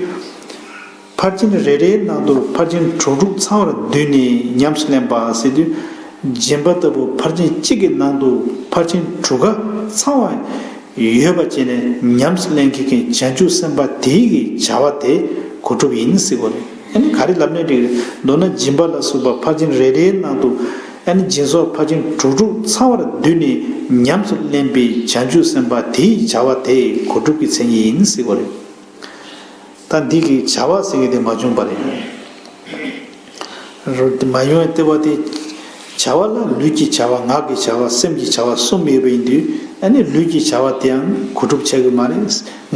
ཕར་ཕྱིན་རེ་རེའི་ནང་དུ་ཕར་ཕྱིན་དྲུག་དྲུག་ཚང་བར་བསྡུས་ནས་ཉམས་སུ་ལེན་པ་ཟེར་དུས། སྦྱིན་པ་ལྟ་བུ་ཕར་ཕྱིན་གཅིག་གི་ནང་དུ་ཕར་ཕྱིན་དྲུག་ག་ཚང་བ་ཡོད་པ་བྱས་ནས་ཉམས་སུ་ལེན་མཁན་གྱི་བྱང་ཆུབ་སེམས་དཔའ་དེའི་གི་བྱ་བ་དེ་གོ་སྒྲུབ་ཡིན་ཟེར་བ་རེད། ཨ་ནི་ག་རེ་ལབ་ནའི་འགྲིག་རེད། མདོར་ན་སྦྱིན་པ་ལ་སོགས་པ་ཕར་ཕྱིན་རེ་རེའི་ནང་དུ། ཨ་ནི་སྦྱིན་སོགས་ཕར་ཕྱིན་དྲུག་དྲུག་ཚང་བར་བསྡུས་ནས་ཉམས་སུ་ལེན་པའི་བྱང་ཆུབ་སེམས་དཔའ་དེའི་བྱ་བ་དེ་གོ་སྒྲུབ་ཀྱི་མཚན་ཉིད་ཡིན་ཟེར་བ་རེད། ད་འདི་གི་བྱ་བ་ཟེར་མཁན་དེ་མ་བྱུང་བ་རེད། རོ་དེ་མ་ཡོང་བའི་ལྟེ་བ་དེ། བྱ་བ་ལ་ལུས་ཀྱི་བྱ་བ། ངག་གི་བྱ་བ། སེམས་ཀྱི་བྱ་བ་གསུམ་ཡོད་པ་ཡིན་དུས། ཨ་ནི་ལུས་ཀྱི་བྱ་བ་དེའང་གོ་སྒྲུབ་ཆགས་ཀྱི་མ་རེད།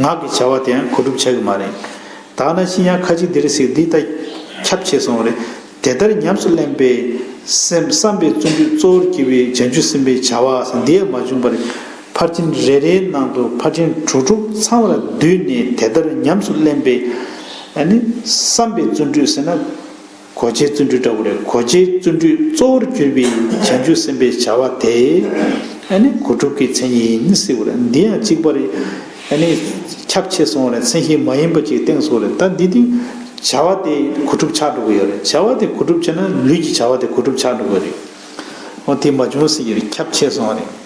ངག་གི་བྱ་བ་དེའང་གོ་སྒྲུབ་ཆགས་ཀྱི་མ་རེད། ད་ནང་བཞིན་ཡང་ཁ་ཅིག་འདིར་ཟེར། འདི་ལྟ་ཁྱབ་ཆེ་སོང་བ་རེད། དེ་ལྟར་ཉམས་སུ་ལེན་པའི་སེམས། བསམ་པའི་བརྩོན་འགྲུས་གཙོ་བོར་གྱུར་པའི་བྱང་ཆུབ་སེམས་དཔའི་བྱ་བ་ཟེར་འདི་ཡང་མ་བྱུང་བ་རེད། ཕར་ཕྱིན་རེ་རེའི་ནང་དུ་ཕར་ཕྱིན་དྲུག་དྲུག་ཚང་བར་བསྡུས་ནས་དེ་ལྟར་ཉམས་སུ་ལེན་པའི། ཨ་ནི་བསམ་པའི་བརྩོན་འགྲུས་ཟེར་ན། གོ་ཆའི་བརྩོན་འགྲུས་འདྲ་བོ་རེད། གོ་ཆའི་བརྩོན་འགྲུས་གཙོ་བོར་གྱུར་པའི་བྱང་ཆུབ་སེམས་དཔའི་བྱ་བ་དེ། ཨ་ནི་གོ་སྒྲུབ་ཀྱི་མཚན་ཉིད་ཡིན་ཟེར་བ་རེད། འདི་ཡང་གཅིག་པ་རེད། ཨ་ནི་ཁྱབ་ཆེ་སོང་བ་རེད། མཚན་གཞི་མ་ཡིན་པ་ཅིག་བསྟན་སོང་བ་རེད། ད་འདི་དུས་བྱ་བ་དེ་གོ་སྒྲུབ་ཆགས་འགྲོ་གི་ཡོད་རེད། བྱ་བ་དེ་གོ་སྒྲུབ་བྱས་ན་ལུས་ཀྱི་བྱ་བ་དེ་གོ་སྒྲུབ་ཆགས་འགྲོ་གི་རེད། འོ་དེ་མ་བྱུང་ཟེར་གྱི་རེད། ཁྱབ་ཆེ་སོང་བ་རེད།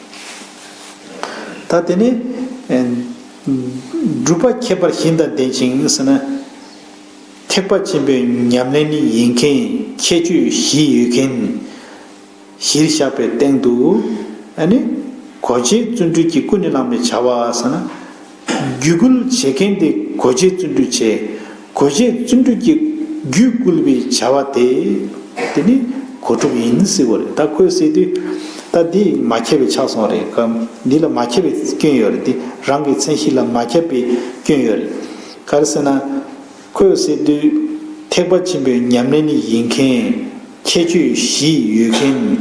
ད་དེ་ནས། ཨ། སྒྲུབ་པ་ཁྱད་པར་བཞི་དང་ལྡན་ཞིང་ཟེར་ན། ཐེག་པ་ཆེན་པོའི་ཉམས་ལེན་ཡིན་མཁན། ཁྱད་ཆོས་བཞི་ཡོད་མཁན་གཞིར་བཞག་པའི་སྟེང་དུ། ཨ་ནི་གོ་ཆའི་བརྩོན་འགྲུས་ཀྱིས་ཀུན་ནས་བསླངས་པའི་བྱ་བ་ཟེར་ན། རྒྱུད་སྐུལ་བྱེད་མཁན་དེ་གོ་ཆའི་བརྩོན་འགྲུས་བྱས། གོ་ཆའི་བརྩོན་འགྲུས་ཀྱིས་རྒྱུད་བསྐུལ་བའི་བྱ་བ་དེ། དེ་ནི་གོ་སྒྲུབ་ཡིན་ཟེར་བ་རེད། ད་ཁོས་ཟེར་དུས། ད་འདི་མ་ཁྱབ་པའི་ཆགས་སོང་རེད། གམ་འདི་ལ་མ་ཁྱབ་པའི་སྐྱོན་ཡོད་རེད། འདི་རང་གི་མཚན་གཞི་ལ་མ་ཁྱབ་པའི་སྐྱོན་ཡོད་རེད། ག་རེ་ཟེར་ན། ཁོས་ཟེར་དུས། ཐེག་པ་ཆེན་པོའི་ཉམས་ལེན་ཡིན་མཁན། ཁྱད་ཆོས་བཞི་ཡོད་མཁན།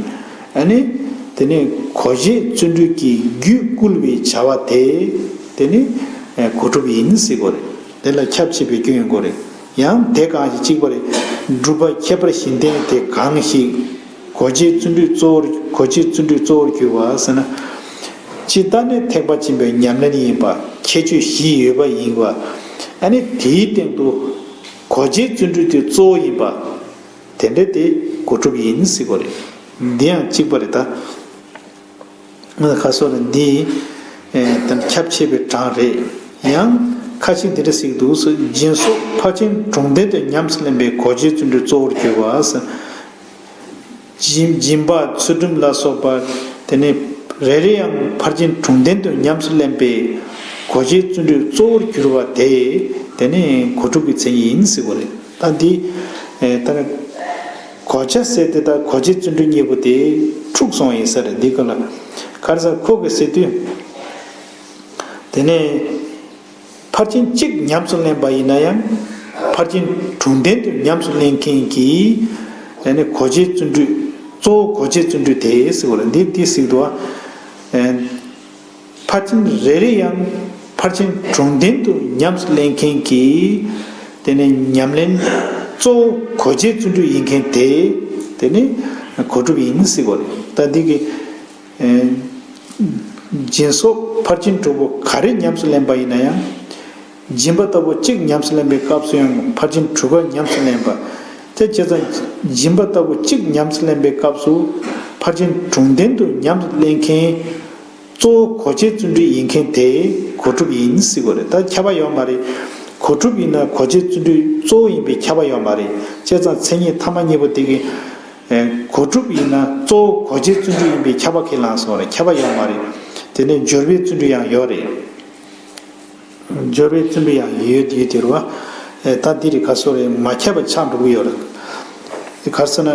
ཨ་ནི། དེ་ནས་གོ་ཆའི་བརྩོན་འགྲུས་ཀྱིས་རྒྱུད་བསྐུལ་བའི་བྱ་བ་དེ། དེ་ནི། ཨ། གོ་སྒྲུབ་ཡིན་ཟེར་དགོས་རེད། དེ་ལ་ཁྱབ་ཆེས་པའི་སྐྱོན་ཡོང་གི་རེད། ཡང་དེ་གང་ཞིག་གཅིག་པ་རེད། སྒྲུབ་པ་ཁྱད་པར་བཞི་ལྡན་དེ་གང་ཞིག་གོ་ཆའི་བརྩོན་འགྲུས་གཙོ་བོར། གོ་ཆའི་བརྩོན་འགྲུས་གཙོ་བོར་གྱུར་པ་ཟེར་ན། ཇི་ལྟར་ནི་ཐེག་པ་ཆེན་པོའི་ཉམས་ལེན་ཡིན་པ། ཁྱད་ཆོས་བཞི་ཡོད་པ་ཡིན་པ། ཨ་ནི་དེའི་སྟེང་དུ་གོ་ཆའི་བརྩོན་འགྲུས་དེ་གཙོ་བོ་ཡིན་པ། དེ་འདྲ་དེ་གོ་སྒྲུབ་ཡིན་ཟེར་གོ་རེད། འདི་ཡང་གཅིག་པ་རེད་ད། ཁ་སོ་ལ་འདི་ཨེ་ད་ཁྱབ་ཆེ་བའི་གྲངས་རེད། ཡང་ཁ་ཅིག་འདི་འདྲ་ཟེར་གྱི་འདུག་སྦྱིན་སོགས་ཕར་ཕྱིན་དྲུག་ལྡན་དུ་ཉམས་སུ་ལེན་པའི་གོ་ཆའི་བརྩོན་འགྲུས་གཙོ་བོར་གྱུར་པ། སྦྱིན་སྦྱིན་པ་ཚུལ་ཁྲིམས་ལ་སོགས་པ། དེ་ནས་རེ་རེ་ཡང་ཕར་ཕྱིན་དྲུག་ལྡན་དུ་ཉམས་སུ་ལེན་པའི་གོ་ཆའི་བརྩོན་འགྲུས་གཙོ་བོར་གྱུར་པ་དེ་དེ་ནས་གོ་སྒྲུབ་ཀྱི་མཚན་ཉིད་ཡིན་ཟེར་གོ་རེད། ད་འདི་ཨེ་ད་གོ་ཆ་ཟེར་དེ་ད་གོ་ཆའི་བརྩོན་འགྲུས་གཉིས་པོ་དེ་འཁྲུགས་སོང་ཡིན་ས་རེད། འདི་ག་ལ་ག་རེ་ཟེར་ཁོ་གི་ཟེར་དུས། དེ་ནས་ཕར་ཕྱིན་གཅིག་ཉམས་སུ་ལེན་པ་ཡིན་ན་ཡང་ཕར་ཕྱིན་དྲུག་ལྡན་དུ་ཉམས་སུ་ལེན་མཁན་གྱི་ཨ་ནི་གོ་ཆའི་བརྩོན་འགྲུས། གཙོ་བོ་གོ་ཆའི་བརྩོན་འགྲུས་དེ་ཟེར་བ་ལ་འདི་འདི་ཟེར་གྱི་འདུག་བ། ཕར་ཕྱིན་རེ་རེ་ཡང་ཕར་ཕྱིན་དྲུག་ལྡན་དུ་ཉམས་སུ་ལེན་མཁན་གྱི་དེ་ནས་ཉམས་ལེན་གཙོ་བོ་གོ་ཆའི་བརྩོན་འགྲུས་ཡིན་མཁན་དེ་དེ་ནི་གོ་སྒྲུབ་ཡིན་ཟེར་བ་རེད། ད་འདི་གི་སྦྱིན་སོགས་ཕར་ཕྱིན་དྲུག་པོ་ག་རེ་ཉམས་སུ་ལེན་པ་ཡིན་ན་ཡང་། སྦྱིན་པ་ལྟ་བུ་གཅིག་ཉམས་སུ་ལེན་པའི་སྐབས་སུ་ཡང་ཕར་ཕྱིན་དྲུག་པ་ཉམས་སུ་ལེན་པ། དེ་བྱས་ཙང་སྦྱིན་པ་ལྟ་བུ་གཅིག་ཉམས་སུ་ལེན་པའི་སྐབས་སུ་ཕར་ཕྱིན་དྲུག་ལྡན་དུ་ཉམས་སུ་ལེན་མཁན་གཙོ་བོ་གོ་ཆའི་བརྩོན་འགྲུས་ཡིན་མཁན་དེ་གོ་སྒྲུབ་ཡིན་ཟེར་དགོས་རེད། ད་ཁྱབ་པ་ཡོད་མ་རེད། གོ་སྒྲུབ་ཡིན་ན་གོ་ཆའི་བརྩོན་འགྲུས་གཙོ་བོ་ཡིན་པའི་ཁྱབ་པ་ཡོད་མ་རེད། བྱས་ཙང་མཚན་ཉིད་ཐ་མ་གཉིས་པོ་དེ་གི་གོ་སྒྲུབ་ཡིན་ན་གཙོ་བོ་གོ་ཆའི་བརྩོན་འགྲུས་ཡིན་པའི་ཁྱབ་པ་ཁས་བླངས་སོང་རེད། ཁྱབ་པ་ཡོད་མ་རེད། དེ་ནས་སྦྱོར་བའི་བརྩོན་འགྲུས་ཡང་ཡོད་རེད། སྦྱོར་བའི་བརྩོན་འགྲུས་ཡང་ཡོད་ཡོད་དེ་རེད་བ། ད་འདི་རེད་ག་སོ་རེད། མ་ཁྱབ་པ་ཆགས་འགྲོ་གི་ཡོད་རེད། ག་རེ་ཟེར་ན་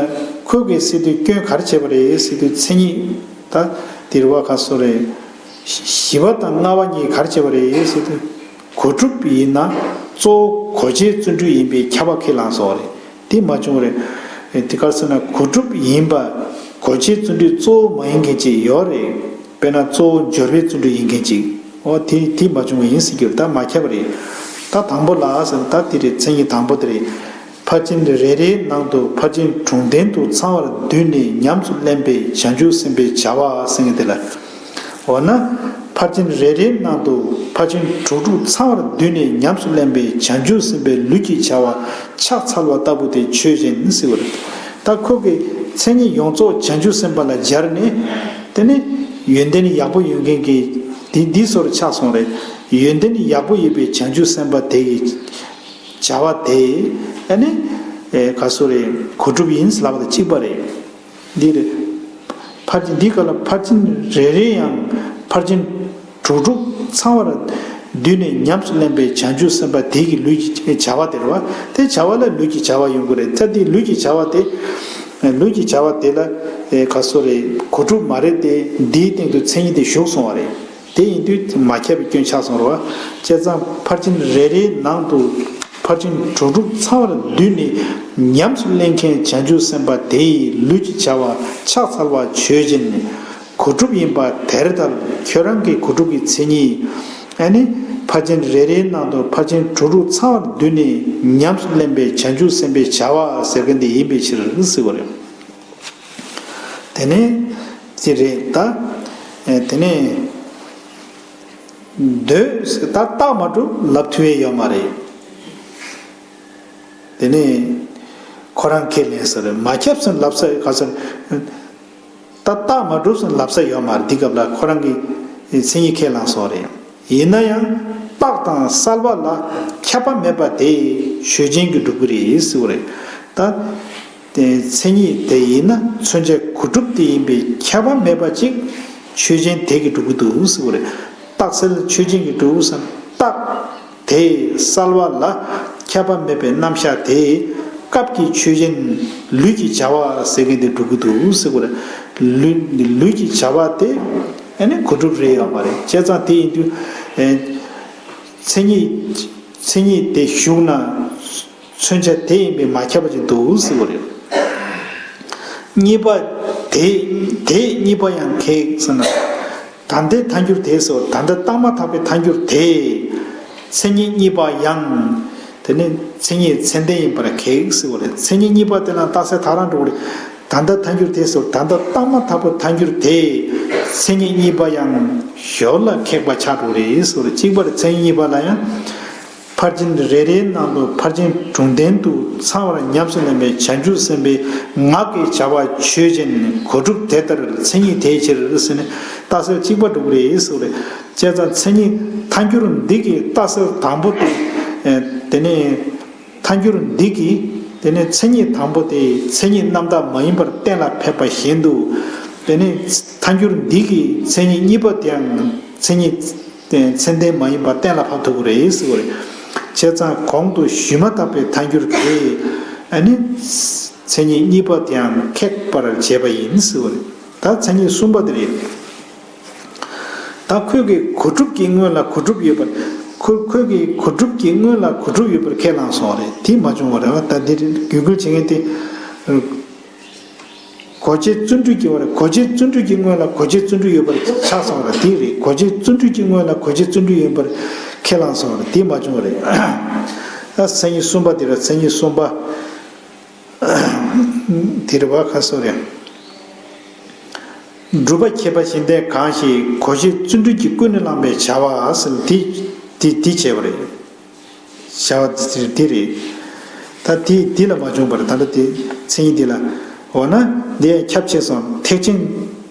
ཁོས་གི་སྲིད་དུ་སྐྱོན་ག་རེ་བྱས་པ་རེད་ཟེར་དུས་མཚན་ཉིད་ད་དེ་རེད་བ་ག་སོ་རེད། བཞི་པ་དང་ལྔ་པ་གཉིས་ག་རེ་བྱས་པ་རེད་ཟེར་དུས་གོ་སྒྲུབ་ཡིན་ན་གཙོ་བོ་གོ་ཆའི་བརྩོན་འགྲུས་ཡིན་པའི་ཁྱབ་པ་ཁས་བླངས་སོང་རེད། དེ་མ་བྱུང་རེད། དེ་ག་རེ་ཟེར་ན་གོ་སྒྲུབ་ཡིན་པ་གོ་ཆའི་བརྩོན་འགྲུས་གཙོ་བོ་མ་ཡིན་མཁན་ཅིག་ཡོད་རེད། དཔེར་ན་གཙོ་བོ་སྦྱོར་བའི་བརྩོན་འགྲུས་ཡིན་མཁན་ཅིག་འོ་དེ་དེ་མ་བྱུང་བ་ཡིན་ཟེར་གྱི་ཡོད། ད་མ་ཁྱབ་པ་རེད། ད་དང་པོ་ལ་ཟེར་ད་དེ་རེད། མཚན་ཉིད་དང་པོ་དེ་རེད། ཕར་ཕྱིན་རེ་རེའི་ནང་དུ་ཕར་ཕྱིན་དྲུག་ལྡན་དུ་ཚང་བར་བསྡུས་ནས་ཉམས་སུ་ལེན་པའི་བྱང་ཆུབ་སེམས་དཔའི་བྱ་བ་ཟེར་མཁན་དེ་ལ། འོ་ན། ཕར་ཕྱིན་རེ་རེའི་ནང་དུ་ཕར་ཕྱིན་དྲུག་དྲུག་ཚང་བར་བསྡུས་ནས་ཉམས་སུ་ལེན་པའི་བྱང་ཆུབ་སེམས་དཔའི་ལུས་ཀྱི་བྱ་བ་ཕྱག་འཚལ་བ་ལྟ་བུ་དེ་ཆོས་ཅན་ཟེར་བ་རེད། ད་ཁོ་གི་མཚན་ཉིད་ཡོངས་རྫོགས་བྱང་ཆུབ་སེམས་དཔའ་ལ་སྦྱར་ནས། དེ་ནི་ཡོན་ཏན་ཡག་པོ་ཡོད་མཁན་གྱི་འདི་འདི་སོར་ཆགས་སོང་རེད། ཡོན་ཏན་ཡག་པོ་ཡོད་པའི་བྱང་ཆུབ་སེམས་དཔའ་དེ་ཡི་བྱ་བ་དེ་ཨ་ནི་ག་སོ་རེད། གོ་སྒྲུབ་ཡིན་ལབ་པ་དང་གཅིག་པ་རེད། འདི་རེད། ཕར་ཕྱིན་འདི་ག་ལ་ཕར་ཕྱིན་རེ་རེ་ཡང་ཕར་ཕྱིན་དྲུག་དྲུག་ཚང་བར་བསྡུས་ནས་ཉམས་སུ་ལེན་པའི་བྱང་ཆུབ་སེམས་དཔའ་དེ་གི་ལུས་ཀྱི་བྱ་བ་དེ་རེད་བ། དེ་བྱ་བ་ལ་ལུས་ཀྱི་བྱ་བ་ཡོང་གི་རེད། ད་དེ་ལུས་ཀྱི་བྱ་བ་དེ་ལུས་ཀྱི་བྱ་བ་དེ་ལ་ག་སོ་རེད། གོ་སྒྲུབ་མ་རེད་དེ་འདིའི་སྟེང་དུ་མཚན་ཉིད་དེ་ཞུགས་སོང་བ་རེད། དེ་ཡིན་དུས་མ་ཁྱབ་པའི་སྐྱོན་ཆགས་སོང་རེད་བ། བྱས་ཙང་ཕར་ཕྱིན་རེ་རེའི་ནང་དུ་ཕར་ཕྱིན་དྲུག་དྲུག་ཚང་བར་བསྡུས་ནས་ཉམས་སུ་ལེན་མཁན་བྱང་ཆུབ་སེམས་དཔའ་དེ་ཡི་ལུས་ཀྱི་བྱ་བ་ཕྱག་འཚལ་བ་ཆོས་ཅན། གོ་སྒྲུབ་ཡིན་པ་དེར་ཐལ། ཁྱོད་རང་གི་གོ་སྒྲུབ་ཀྱི་མཚན་ཉིད་ཨ་ནི་ཕར་ཕྱིན་རེ་རེའི་ནང་དུ་ཕར་ཕྱིན་དྲུག་དྲུག་ཚང་བར་བསྡུས་ནས་ཉམས་སུ་ལེན་པའི་བྱང་ཆུབ་སེམས་དཔའི་བྱ་བ་ཟེར་མཁན་དེ་ཡིན་པའི་ཕྱིར་ཟེར་བ་རེད། དེ་ནས་ཅི་རེད་ད། དེ་ནས་འདོད་ད་རྟགས་མ་གྲུབ་ལབ་ཐུབ་ཡས་ཡོད་མ་རེད། དེ་ནས་ཁོ་རང་ཁས་ལེན་ས་རེད། མ་ཁྱབ་ཟིན་ལབ་ས་ག་ས་རེད། ད་རྟགས་མ་གྲུབ་ཟིན་ལབ་ས་ཡོད་མ་རེད། འདི་སྐབས་ལ་ཁོ་རང་གི་མཚན་ཉིད་ཁས་བླངས་སོང་རེད། ཡིན་ན་ཡང་རྟགས་དང་གསལ་བ་ལ་ཁྱབ་པ་མེད་པ་དེ་ཆོས་ཅན་གྱི་སྒྲུབ་ཀྱི་རེད་ཟེར་བ་རེད། ད་དེ་མཚན་ཉིད་དེ་ཡིན་ན་མཚོན་བྱ་གོ་སྒྲུབ་དེ་ཡིན་པས་ཁྱབ་པ་མེད་པ་ཅིག་ཆོས་ཅན་དེ་གིས་སྒྲུབ་ཀྱི་འདུག་ཟེར་བ་རེད། རྟགས་གསལ་ཆོས་ཅན་གྱིས་སྒྲུབ་ཟེར་རྟགས་དེ་གསལ་བ་ལ་ཁྱབ་པ་མེད་པའི་རྣམ་གཞག་དེ་སྐབས་ཀྱི་ཆོས་ཅན་ལུས་ཀྱི་བྱ་བ་ཟེར་མཁན་དེ་སྒྲུབ་ཀྱི་འདུག་ཟེར་བ་རེད། ལུས་ལུས་ཀྱི་བྱ་བ་དེ་ཨ་ནི་གོ་སྒྲུབ་རེད་ཡོད་མ་རེད། བྱས་ཙང་དེ་ཡིན་དུས་ཨེ་མཚན་ཉིད་མཚན་ཉིད་དེ་ཞུགས་ན་མཚོན་བྱ་དེ་ཡིན་པས་མ་ཁྱབ་པ་ཅིག་འདུག་ཟེར་བ་རེད། གཉིས་པ་དེ་དེ་གཉིས་པ་ཡང་གེགས་ཟེར་ན། ད་ལྟའི་ཐལ་འགྱུར་དེ་ཟེར་བ་ད་ལྟ་བཏང་མ་ཐག་པའི་ཐལ་འགྱུར་དེ། མཚན་ཉིད་གཉིས་པ་ཡང་། དེ་ནི་མཚན་ཉིད་ཚད་ལྡན་ཡིན་པར་གེགས་ཟེར་བ་རེད། མཚན་ཉིད་གཉིས་པ་དེ་ལ་རྟགས་གསལ་དག་རང་འགྲོ་གི་རེད། ད་ལྟ་ཐལ་འགྱུར་དེ་ཟེར་བ་ད་ལྟ་བཏང་མ་ཐག་པའི་ཐལ་འགྱུར་དེ། མཚན་ཉིད་གཉིས་པ་ཡང་ཞོར་ལ་ཁེགས་པ་ཆགས་འགྲོ་གི་རེད་ཟེར་བ་རེད། གཅིག་པར་མཚན་ཉིད་གཉིས་པ་ལ་ཡང་། ཕར་ཕྱིན་རེ་རེའི་ནང་དུ་ཕར་ཕྱིན་དྲུག་ལྡན་དུ་ཚང་བར་ཉམས་སུ་ལེན་པའི་བྱང་ཆུབ་སེམས་དཔའི་ངག་གི་བྱ་བ་ཆོས་ཅན། གོ་སྒྲུབ་དེ་ལྟར་མཚན་ཉིད་དེའི་ཕྱིར་ཟེར་ནས་རྟགས་གསལ་གཅིག་པ་འགྲུབ་རེད་ཟེར་བ་རེད། བྱས་ཙང་མཚན་ཉིད་ཐལ་འགྱུར་འདི་གི་རྟགས་གསལ་དང་པོ་དེ། དེ་ནས་ཐལ་འགྱུར་འདི་གི་དེ་ནས་མཚན་ཉིད་དང་པོ་དེ་མཚན་ཉིད་རྣམ་དག་མ་ཡིན་པར་གཏན་ལ་ཕེབས་པ་བཞིན་དུ། དེ་ནས་ཐལ་འགྱུར་འདི་གི་མཚན་ཉིད་གཉིས་པ་དེའང་མཚན་ཉིད་མཚན་ལྡན་མ་ཡིན་པ་གཏན་ལ་ཕབ་ཐུབ་ཀྱི་རེད་ཟེར་བ་རེད། བྱས་ཙང་གོང་དུ་ཞུས་མ་ཐག་པའི་ཐལ་འགྱུར་དེས་ཨ་ནི་མཚན་ཉིད་གཉིས་པ་དེའང་ཁེགས་པར་བྱེད་པ་ཡིན་ཟེར་བ་རེད། ད་མཚན་ཉིད་གསུམ་པ་དེ་རེད། ད་ཁོས་ཀྱི་གོ་སྒྲུབ་ཀྱི་སྔོན་ལ་གོ་སྒྲུབ་ཡོད་པར། ཁོ་ཁོས་ཀྱི་གོ་སྒྲུབ་ཀྱི་སྔོན་ལ་གོ་སྒྲུབ་ཡོད་པར་ཁས་བླངས་སོང་བ་རེད། དེ་མ་བྱུང་བ་རེད་བ། ད་འདིར་བརྒྱུད་སྐུལ་བྱེད་མཁན་དེ། གོ་བྱེད་བརྩོན་འགྲུས་ཀྱི་བར་གོ་བྱེད་བརྩོན་འགྲུས་ཀྱི་སྔོན་ལ་གོ་བྱེད་བརྩོན་འགྲུས་ཡོད་པར་ཆགས་སོང་བ་རེད། དེ་རེད། གོ་བྱེད་བརྩོན་འགྲུས་ཀྱི་སྔོན་ལ་གོ་བྱེད་བརྩོན་འགྲུས་ཡོད་པར་ཁས་བླངས་སོང་བ་རེད། དེ་མ་བྱུང་བ་རེད། ཨ་མཚན་ཉིད་གསུམ་པ་དེ་རེད། མཚན་ཉིད་གསུམ་པ་དེ་རེད་བ། ཁ་སོ་རེད། སྒྲུབ་པ་མཁས་པ་གཞན་དེ་གང་ཞིག་གོ་བྱེད་བརྩོན་འགྲུས་ཀྱིས་ཀུན་ནས་བསླངས་པའི་བྱ་བ་ཟེར་དེ་དེ་དེ་བྱས་པ་རེད། བྱ་བ་དེ་རེད། ད་དེ་འདི་ལ་མ་བྱུང་བར་ད་ལྟ་དེ་མཚན་ཉིད་འདི་ལ། འོ་ན་འདི་ཡང་ཁྱབ་ཆེ་སོང་། ཐེག་ཆེན།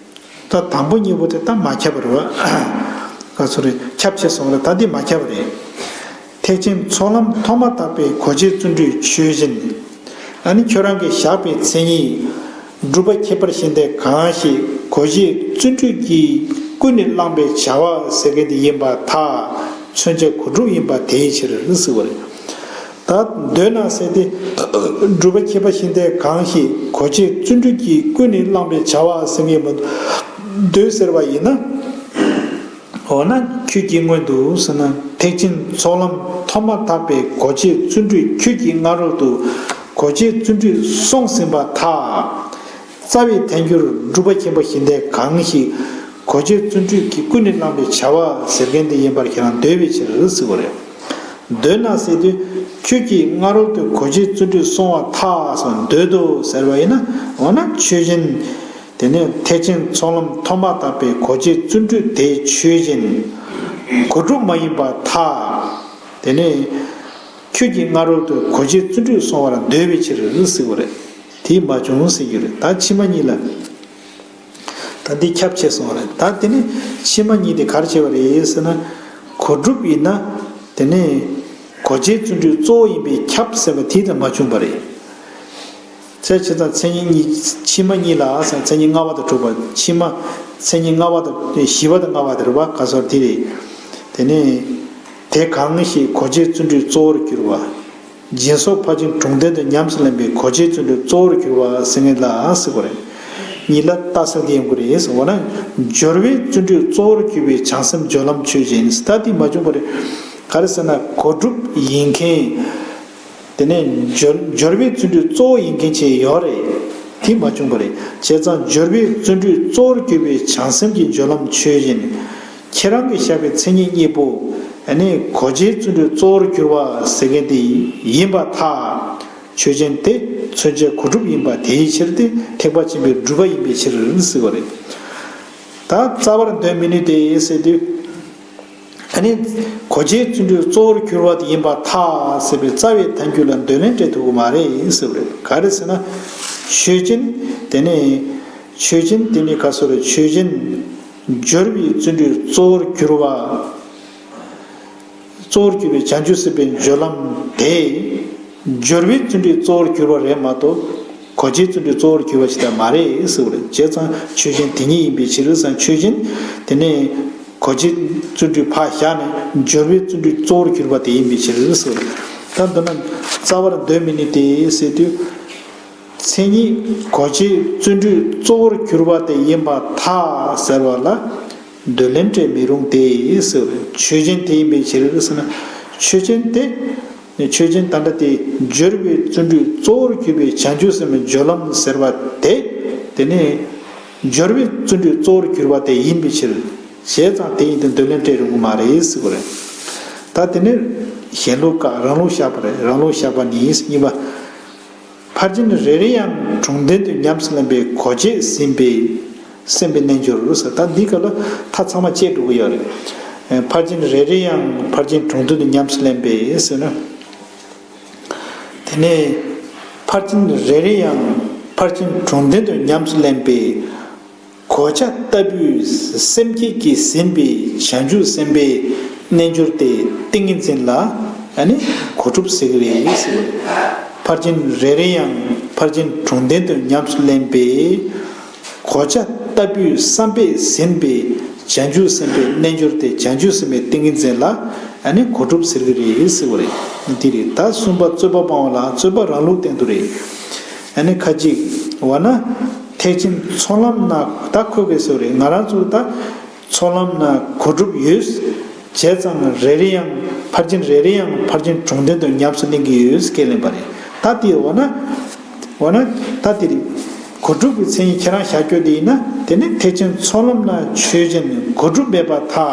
ད་དང་པོ་གཉིས་པོ་དེ་ད་མ་ཁྱབ་པ་རེད་བ། ག་ཚོད་རེད། ཁྱབ་ཆེ་སོང་རེད། ད་འདི་མ་ཁྱབ་པ་རེད། ཐེག་ཆེན་ཚོགས་ལམ་ཐོག་མ་དག་པའི་གོ་བྱེད་བརྩོན་འགྲུས་ཆོས་ཅན། ཨ་ནི་ཁྱོད་རང་གིས་བཞག་པའི་མཚན་ཉིད། སྒྲུབ་པ་མཁས་པར་ཞེན་ཏེ་གང་ཞིག་གོ་བྱེད་བརྩོན་འགྲུས་ཀྱིས་ཀུན་ནས་བསླངས་པའི་བྱ་བ་ཟེར་མཁན་དེ་ཡིན་པར་ཐལ། མཚོན་བྱ་གོ་སྒྲུབ་ཡིན་པ་དེའི་ཕྱིར་ཟེར་བ་རེད། ད་འདོད་ན་ཟེར་ཏེ། སྒྲུབ་པ་མཁས་པ་ཞེན་ཏེ་གང་ཞིག་གོ་བྱེད་བརྩོན་འགྲུས་ཀྱིས་ཀུན་ནས་བསླངས་པའི་བྱ་བ་ཟེར་མཁན་མ་འདོད་ཟེར་བ་ཡིན་ན། འོ་ན་ཁྱོད་ཀྱིས་སྔོན་དུ་ཟེར་ན་ཐེག་ཆེན་ཚོགས་ལམ་ཐོག་མ་དག་པའི་གོ་བྱེད་བརྩོན་འགྲུས་ཁྱོད་ཀྱིས་སྔ་རོལ་དུ་གོ་བྱེད་བརྩོན་འགྲུས་སོང་ཟིན་པར་ཐལ། རྩ་བའི་ཐལ་འགྱུར་སྒྲུབ་པ་མཁས་པ་ཞེན་ཏེ་གང་ཞིག་གོ་བྱེད་བརྩོན་འགྲུས་ཀྱིས་ཀུན་ནས་བསླངས་པའི་བྱ་བ་ཟེར་མཁན་དེ་ཡིན་པར་ཁྱེད་རང་འདོད་པའི་ཕྱིར་ཟེར་བ་རེད། འདོད་ན་ཟེར་དུས་ཁྱོད་ཀྱིས་སྔ་རོལ་དུ་གོ་བྱེད་བརྩོན་འགྲུས་སོང་བར་ཐལ་ཟེར་འདོད་དོ་ཟེར་བ་ཡིན་ན། འོ་ན་ཆོས་ཅན། དེ་ནས་ཐེག་ཆེན་ཚོགས་ལམ་ཐོག་མ་དག་པའི་གོ་བྱེད་བརྩོན་འགྲུས་དེ་ཆོས་ཅན། གོ་སྒྲུབ་མ་ཡིན་པར་ཐལ། དེ་ནས་ཁྱོད་ཀྱིས་སྔ་རོལ་དུ་གོ་བྱེད་བརྩོན་འགྲུས་སོང་བར་འདོད་པའི་ཕྱིར་ཟེར་བ་རེད། དེ་མ་བྱུང་ཟེར་རྒྱུ་རེད། ད་ཕྱི་མ་གཉིས་ལ། ད་འདི་ཁྱབ་ཆེ་སོང་རེད། ད་དེ་ནི་ཕྱི་མ་གཉིས་དེ་ག་རེ་བྱས་པ་རེད་ཟེར་ན། གོ་སྒྲུབ་ཡིན་ན། དེ་ནི་གོ་བྱེད་བརྩོན་འགྲུས་གཙོ་བོ་ཡིན་པས་ཁྱབ་ཟེར་བ་དེ་དང་མ་བྱུང་བ་རེད། བྱས་ཙང་མཚན་ཉིད་གཉིས་ཕྱི་མ་གཉིས་ལ་ཟེར་མཚན་ཉིད་ལྔ་པ་དང་དྲུག་པ། ཕྱི་མ་མཚན་ཉིད་ལྔ་པ་དང་བཞི་པ་དང་ལྔ་པ་དེ་རེད་བ། ག་སོགས་དེ་རེད། དེ་ནི་དེ་གང་ཞིག་གོ་བྱེད་བརྩོན་འགྲུས་གཙོ་བོར་གྱུར་པ། སྦྱིན་སོགས་ཕར་ཕྱིན་དྲུག་ལྡན་དུ་ཉམས་སུ་ལེན་པའི་གོ་བྱེད་བརྩོན་འགྲུས་གཙོ་བོར་གྱུར་པ་ཟེར་མཁན་ལ་ཟེར་དགོས་རེད། གཉིས་ལ་རྟགས་གསལ་དེ་ཡོང་གི་རེད་ཟེར་བ་ན། སྦྱོར་བའི་བརྩོན་འགྲུས་གཙོ་བོར་གྱུར་པའི་བྱང་སེམས་སྦྱོར་ལམ་ཆོས་ཅན། ད་དེ་མ་བྱུང་བ་རེད། ག་རེ་ཟེར་ན་གོ་སྒྲུབ་ཡིན་མཁན། དེ་ནས་སྦྱོར་སྦྱོར་བའི་བརྩོན་འགྲུས་གཙོ་བོ་ཡིན་མཁན་ཅིག་ཡོད་རེད། དེ་མ་བྱུང་བ་རེད། བྱས་ཙང་སྦྱོར་བའི་བརྩོན་འགྲུས་གཙོ་བོར་གྱུར་པའི་བྱང་སེམས་ཀྱི་སྦྱོར་ལམ་ཆོས་ཅན། ཁྱེད་རང་གིས་བཞག་པའི་མཚན་ཉིད་གཉིས་པོ། ཨ་ནི་གོ་བྱེད་བརྩོན་འགྲུས་གཙོ་བོར་གྱུར་པ་ཟེར་མཁན་དེ་ཡིན་པར་ཐལ། ཆོས་ཅན་དེ་མཚོན་བྱ་གོ་སྒྲུབ་ཡིན་པ་དེའི་ཕྱིར་ཏེ་ཐེག་པ་ཆེན་པོའི་སྒྲུབ་པ་ཡིན་པའི་ཕྱིར་ཟེར་བ་རེད། ད་རྩ་བར་འདོད་མི་ནུས་ཏེ་ཟེར་དུས། ཨ་ནི་གོ་བྱེད་བརྩོན་འགྲུས་གཙོ་བོར་གྱུར་པ་དེ་ཡིན་པར་ཐལ་ཟེར་བའི་རྩ་བའི་ཐལ་འགྱུར་ལ་འདོད་ལན་སྤྲད་ཐུབ་ཀྱི་མ་རེད་ཟེར་བ་རེད། ག་རེ་ཟེར་ན། ཆོས་ཅན། དེ་ནི། ཆོས་ཅན་དེ་ནི་ག་སོགས་རེད། ཆོས་ཅན། སྦྱོར་བའི་བརྩོན་འགྲུས་གཙོ་བོར་གྱུར་པ། གཙོ་བོར་གྱུར་པའི་བྱང་ཆུབ་སེམས་དཔའི་སྦྱོར་ལམ་དེ། སྦྱོར་བའི་བརྩོན་འགྲུས་གཙོ་བོར་གྱུར་པ་རེད་མ་གཏོགས། གོ་བྱེད་བརྩོན་འགྲུས་གཙོ་བོར་གྱུར་པ་ཞིག་ད་མ་རེད་ཟེར་བ་རེད། བྱས་ཙང་ཆོས་ཅན་དེ་ཉིད་ཡིན་པའི་ཕྱིར་ཟེར། ཆོས་ཅན། དེ་ནས་གོ་བྱེད་བརྩོན་འགྲུས་ཕར་བཞག་ནས་སྦྱོར་བའི་བརྩོན་འགྲུས་གཙོ་བོར་གྱུར་པ་དེ་ཡིན་པའི་ཕྱིར་ཟེར། ད་འདི་ན་རྩ་བར་འདོད་མི་ནུས་ཏེ་ཟེར་དུས། མཚན་ཉིད་གོ་བྱེད་བརྩོན་འགྲུས་གཙོ་བོར་གྱུར་པ་དེ་ཡིན་པར་ཐལ་ཟེར་བ་ལ། འདོད་ལན་སྤྲད་མི་རུང་སྟེ་ཟེར། ཆོས་ཅན་དེ་ཡིན་པའི་ཕྱིར་ཟེར་ན། ཆོས་ཅན་དེ། ཆོས་ཅན་ད་ལྟ་དེ་སྦྱོར་བའི་བརྩོན་འགྲུས་གཙོ་བོར་གྱུར་པའི་བྱང་ཆུབ་སེམས་དཔའི་སྦྱོར་ལམ་ཟེར་བ་དེ། དེ་ནི་སྦྱོར་བའི་བརྩོན་འགྲུས་གཙོ་བོར་གྱུར་པ་དེ་ཡིན་པའི་ཕྱིར། བྱས་ཙང་དེ་ཡིན་ཏེ་འདོད་ལན་སྤྲད་རུང་གི་མ་རེད་ཟེར་བ་རེད། ད་དེ་ནི་གཞན་ལུགས་བཀག་རང་ལུགས་བཞག་པ་རེད། རང་ལུགས་བཞག་པ་ནི་གཉིས་པ། ཕར་ཕྱིན་རེ་རེ་ཡང་དྲུག་ལྡན་དུ་ཉམས་སུ་ལེན་པའི་གོ་བྱེད་ཟིན་པའི་སེམས་དཔའི་རྣལ་འབྱོར་ཟེར། ད་འདི་ག་ལ་མཐའ་ཚང་མ་བཅད་འགྲོ་གི་ཡོད་རེད། ཕར་ཕྱིན་རེ་རེ་ཡང་ཕར་ཕྱིན་དྲུག་ལྡན་དུ་ཉམས་སུ་ལེན་པས་ཟེར་ན། དེ་ནས་ཕར་ཕྱིན་རེ་རེ་ཡང་ཕར་ཕྱིན་དྲུག་ལྡན་དུ་ཉམས་སུ་ལེན་པའི་གོ་ཆ་ལྟ་བུའི་སེམས་བསྐྱེད་ཀྱིས་ཟིན་པའི་བྱང་ཆུབ་སེམས་དཔའི་རྣལ་འབྱོར་དེ་ཏིང་ངེ་འཛིན་ལ་ཨ་ནི་གོ་སྒྲུབ་ཟེར་གྱི་རེད་ཟེར་བ་རེད། ཕར་ཕྱིན་རེ་རེ་ཡང་ཕར་ཕྱིན་དྲུག་ལྡན་དུ་ཉམས་སུ་ལེན་པའི་གོ་ཆ་ལྟ་བུའི་བསམ་པས་ཟིན་པའི་བྱང་ཆུབ་སེམས་དཔའི་རྣལ་འབྱོར་དེ་བྱང་ཆུབ་སེམས་དཔའི་ཏིང་ངེ་འཛིན་ལ་ཨ་ནི་གོ་སྒྲུབ་ཟེར་གྱི་རེད་ཟེར་བ་རེད། འདི་རེད། ད་གསུམ་པ་རྩོད་པ་སྤང་བ་ལ་རྩོད་པ་རང་ལུགས་སྟེང་དུ་རེད། ཨ་ནི་ཁ་ཅིག་འོ་ན་ཐེག་ཆེན་ཚོགས་ལམ་ན་ད་ཁོ་གིས་ཟེར་བ་རེད། ང་རང་ཚོ་ད་ཚོགས་ལམ་ན་གོ་སྒྲུབ་ཡོད། བྱས་ཙང་རེ་རེ་ཡང་ཕར་ཕྱིན་རེ་རེ་ཡང་ཕར་ཕྱིན་དྲུག་ལྡན་དུ་ཉམས་སུ་ལེན་གྱི་ཡོད་སྐད་ལེན་པ་རེད། ད་དེ་འོ་ན། འོ་ན་ད་དེ་རེད། གོ་སྒྲུབ་ཀྱི་མཚན་ཉིད་ཁྱེད་རང་བཞག་རྒྱུ་དེ་ཡིན་ན། དེ་ནི་ཐེག་ཆེན་ཚོགས་ལམ་ན་ཆོས་ཅན་གོ་སྒྲུབ་མེད་པར་ཐལ།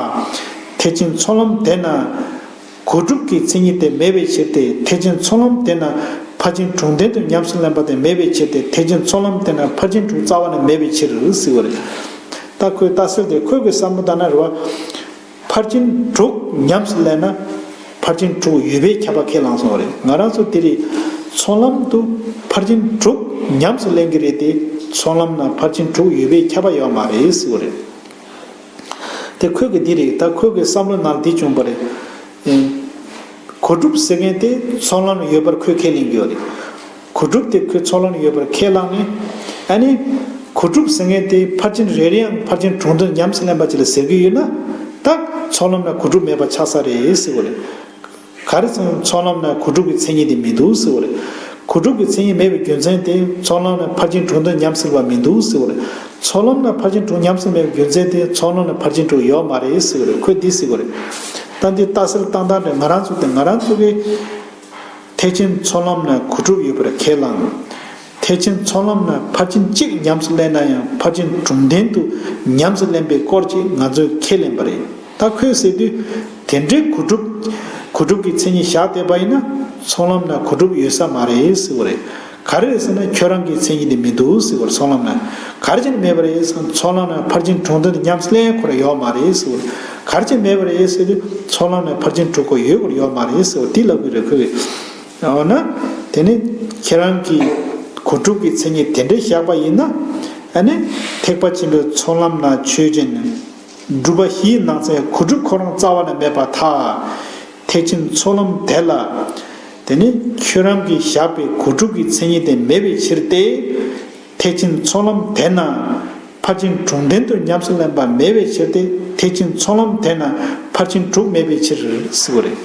ཐེག་ཆེན་ཚོགས་ལམ་དེ་ན་གོ་སྒྲུབ་ཀྱི་མཚན་ཉིད་དེ་མེད་པའི་ཕྱིར་ཏེ། ཐེག་ཆེན་ཚོགས་ལམ་དེ་ན་ཕར་ཕྱིན་དྲུག་ལྡན་དུ་ཉམས་སུ་ལེན་པ་དེ་མེད་པའི་ཕྱིར་ཏེ། ཐེག་ཆེན་ཚོགས་ལམ་དེ་ན་ཕར་ཕྱིན་དྲུག་རྩ་བ་ནས་མེད་པའི་ཕྱིར་ཟེར་བ་རེད། ད་ཁོས་ལྟ་ཚུལ་དེ་ཁོས་གི་བསམ་བློ་བཏང་ན་རེད་བ། ཕར་ཕྱིན་དྲུག་ཉམས་སུ་ལེན་ན་ཕར་ཕྱིན་དྲུག་ཡོད་པའི་ཁྱབ་པ་ཁས་བླངས་སོང་བ་རེད། ང་རང་ཚོ་དེ་རེད། ཚོགས་ལམ་དུ་ཕར་ཕྱིན་དྲུག་ཉམས་སུ་ལེན་གྱི་རེད་དེ། ཚོགས་ལམ་ན་ཕར་ཕྱིན་དྲུག་ཡོད་པའི་ཁྱབ་པ་ཡོད་མ་རེད་ཟེར་བ་རེད། དེ་ཁོས་གི་འདི་རེད། ད་ཁོས་གི་བསམ་བློ་ནང་འདི་བྱུང་བ་རེད། ཨེ། གོ་སྒྲུབ་ཟེར་མཁན་དེ་ཚོགས་ལམ་ཡོད་པར་ཁོས་ཁས་ལེན་གྱི་ཡོད་རེད། གོ་སྒྲུབ་དེ་ཁོས་ཚོགས་ལམ་ཡོད་པར་ཁས་བླངས་ནས། ཨ་ནི་གོ་སྒྲུབ་ཟེར་མཁན་དེ་ཕར་ཕྱིན་རེ་རེའང་ཕར་ཕྱིན་དྲུག་ལྡན་ཉམས་སུ་ལེན་པ་ཅིག་ལ་ཟེར་གྱི་ཡོད་ན། ད་ཚོགས་ལམ་ན་གོ་སྒྲུབ་མེད་པ་ཆགས་ས་རེད་ཟེར་བ་རེད། ག་རེ་ཟེར་ན་ཚོགས་ལམ་ན་གོ་སྒྲུབ་ཀྱི་མཚན་ཉིད་དེ་མི་འདུག་ཟེར་བ་རེད། གོ་སྒྲུབ་ཀྱི་མཚན་ཉིད་མེད་པའི་རྒྱུ་མཚན་དེ་ཚོགས་ལམ་ན་ཕར་ཕྱིན་དྲུག་ལྡན་ཉམས་སུ་ལེན་པ་མི་འདུག་ཟེར་བ་རེད། ཚོགས་ལམ་ན་ཕར་ཕྱིན་དྲུག་ཉམས་སུ་མེད་པའི་རྒྱུ་མཚན་དེ་ཚོགས་ལམ་ན་ཕར་ཕྱིན་དྲུག་ཡོད་མ་རེད་ཟེར་བ་རེད། ཁོས་འདི་ཟེར་བ་རེད། ད་འདི་ལྟ་ཚུལ་བཏང་སྟངས་དེ་ང་རང་ཚོ་དེ་ང་རང་ཚོ་གི་ཐེག་ཆེན་ཚོགས་ལམ་ན་གོ་སྒྲུབ་ཡོད་པར་ཁས་བླངས། ཐེག་ཆེན་ཚོགས་ལམ་ན་ཕར་ཕྱིན་གཅིག་ཉམས་སུ་ལེན་ན་ཡང་ཕར་ཕྱིན་དྲུག་ལྡན་དུ་ཉམས་སུ་ལེན་པའི་སྐོར་ཅིག་ང་ཚོས་ཁས་ལེན་པ་རེད། ད་ཁོས་ཟེར་དུས་དེ་འདྲའི་གོ་སྒྲུབ་གོ་སྒྲུབ་ཀྱི་མཚན་ཉིད་བཞག་བསྡད་པ་ཡིན་ན། ཚོགས་ལམ་ན་གོ་སྒྲུབ་ཡོད་ས་མ་རེད་ཟེར་བ་རེད། ག་རེ་རེད་ཟེར་ན་ཁྱོད་རང་གི་མཚན་ཉིད་དེ་མི་འདུག་ཟེར་བ་རེད། ཚོགས་ལམ་ན་ག་རེ་བྱས་ནས་མེད་པ་རེད་ཟེར་ན། ཚོགས་ལམ་ན་ཕར་ཕྱིན་དྲུག་ལྡན་དུ་ཉམས་སུ་ལེན་ཁོ་རང་ཡོད་མ་རེད་ཟེར་བ་རེད། ག་རེ་བྱས་མེད་པ་རེད་ཟེར་དུས་ཚོགས་ལམ་ན་ཕར་ཕྱིན་དྲུག་ཁོ་ཡོད་ཁོ་རང་ཡོད་མ་རེད་ཟེར་བ་དེ་ལབ་ཀྱི་རེད། ཁོས། འོ་ན། དེ་ནི་ཁྱེད་རང་གིས་གོ་སྒྲུབ་ཀྱི་མཚན་ཉིད་དེ་འདྲ་བཞག་པ་ཡིན་ན། ཨ་ནི་ཐེག་པ་ཆེན་པོའི་ཚོགས་ལམ་ན་ཆོས་ཅན། སྒྲུབ་པ་བཞིའི་ནང་ཚན་གོ་སྒྲུབ་ཁོ་རང་རྩ་བ་ནས་མེད་པར་ཐལ། ཐེག་ཆེན་ཚོགས་ལམ་དེ་ལ། དེ་ནི་ཁྱོད་རང་གིས་བཞག་པའི་གོ་སྒྲུབ་ཀྱི་མཚན་ཉིད་དེ་མེད་པའི་ཕྱིར་ཏེ། ཐེག་ཆེན་ཚོགས་ལམ་དེ་ན་ཕར་ཕྱིན་དྲུག་ལྡན་དུ་ཉམས་སུ་ལེན་པ་མེད་པའི་ཕྱིར་ཏེ། ཐེག་ཆེན་ཚོགས་ལམ་དེ་ན་ཕར་ཕྱིན་དྲུག་མེད་པའི་ཕྱིར་ཟེར་བ་རེད།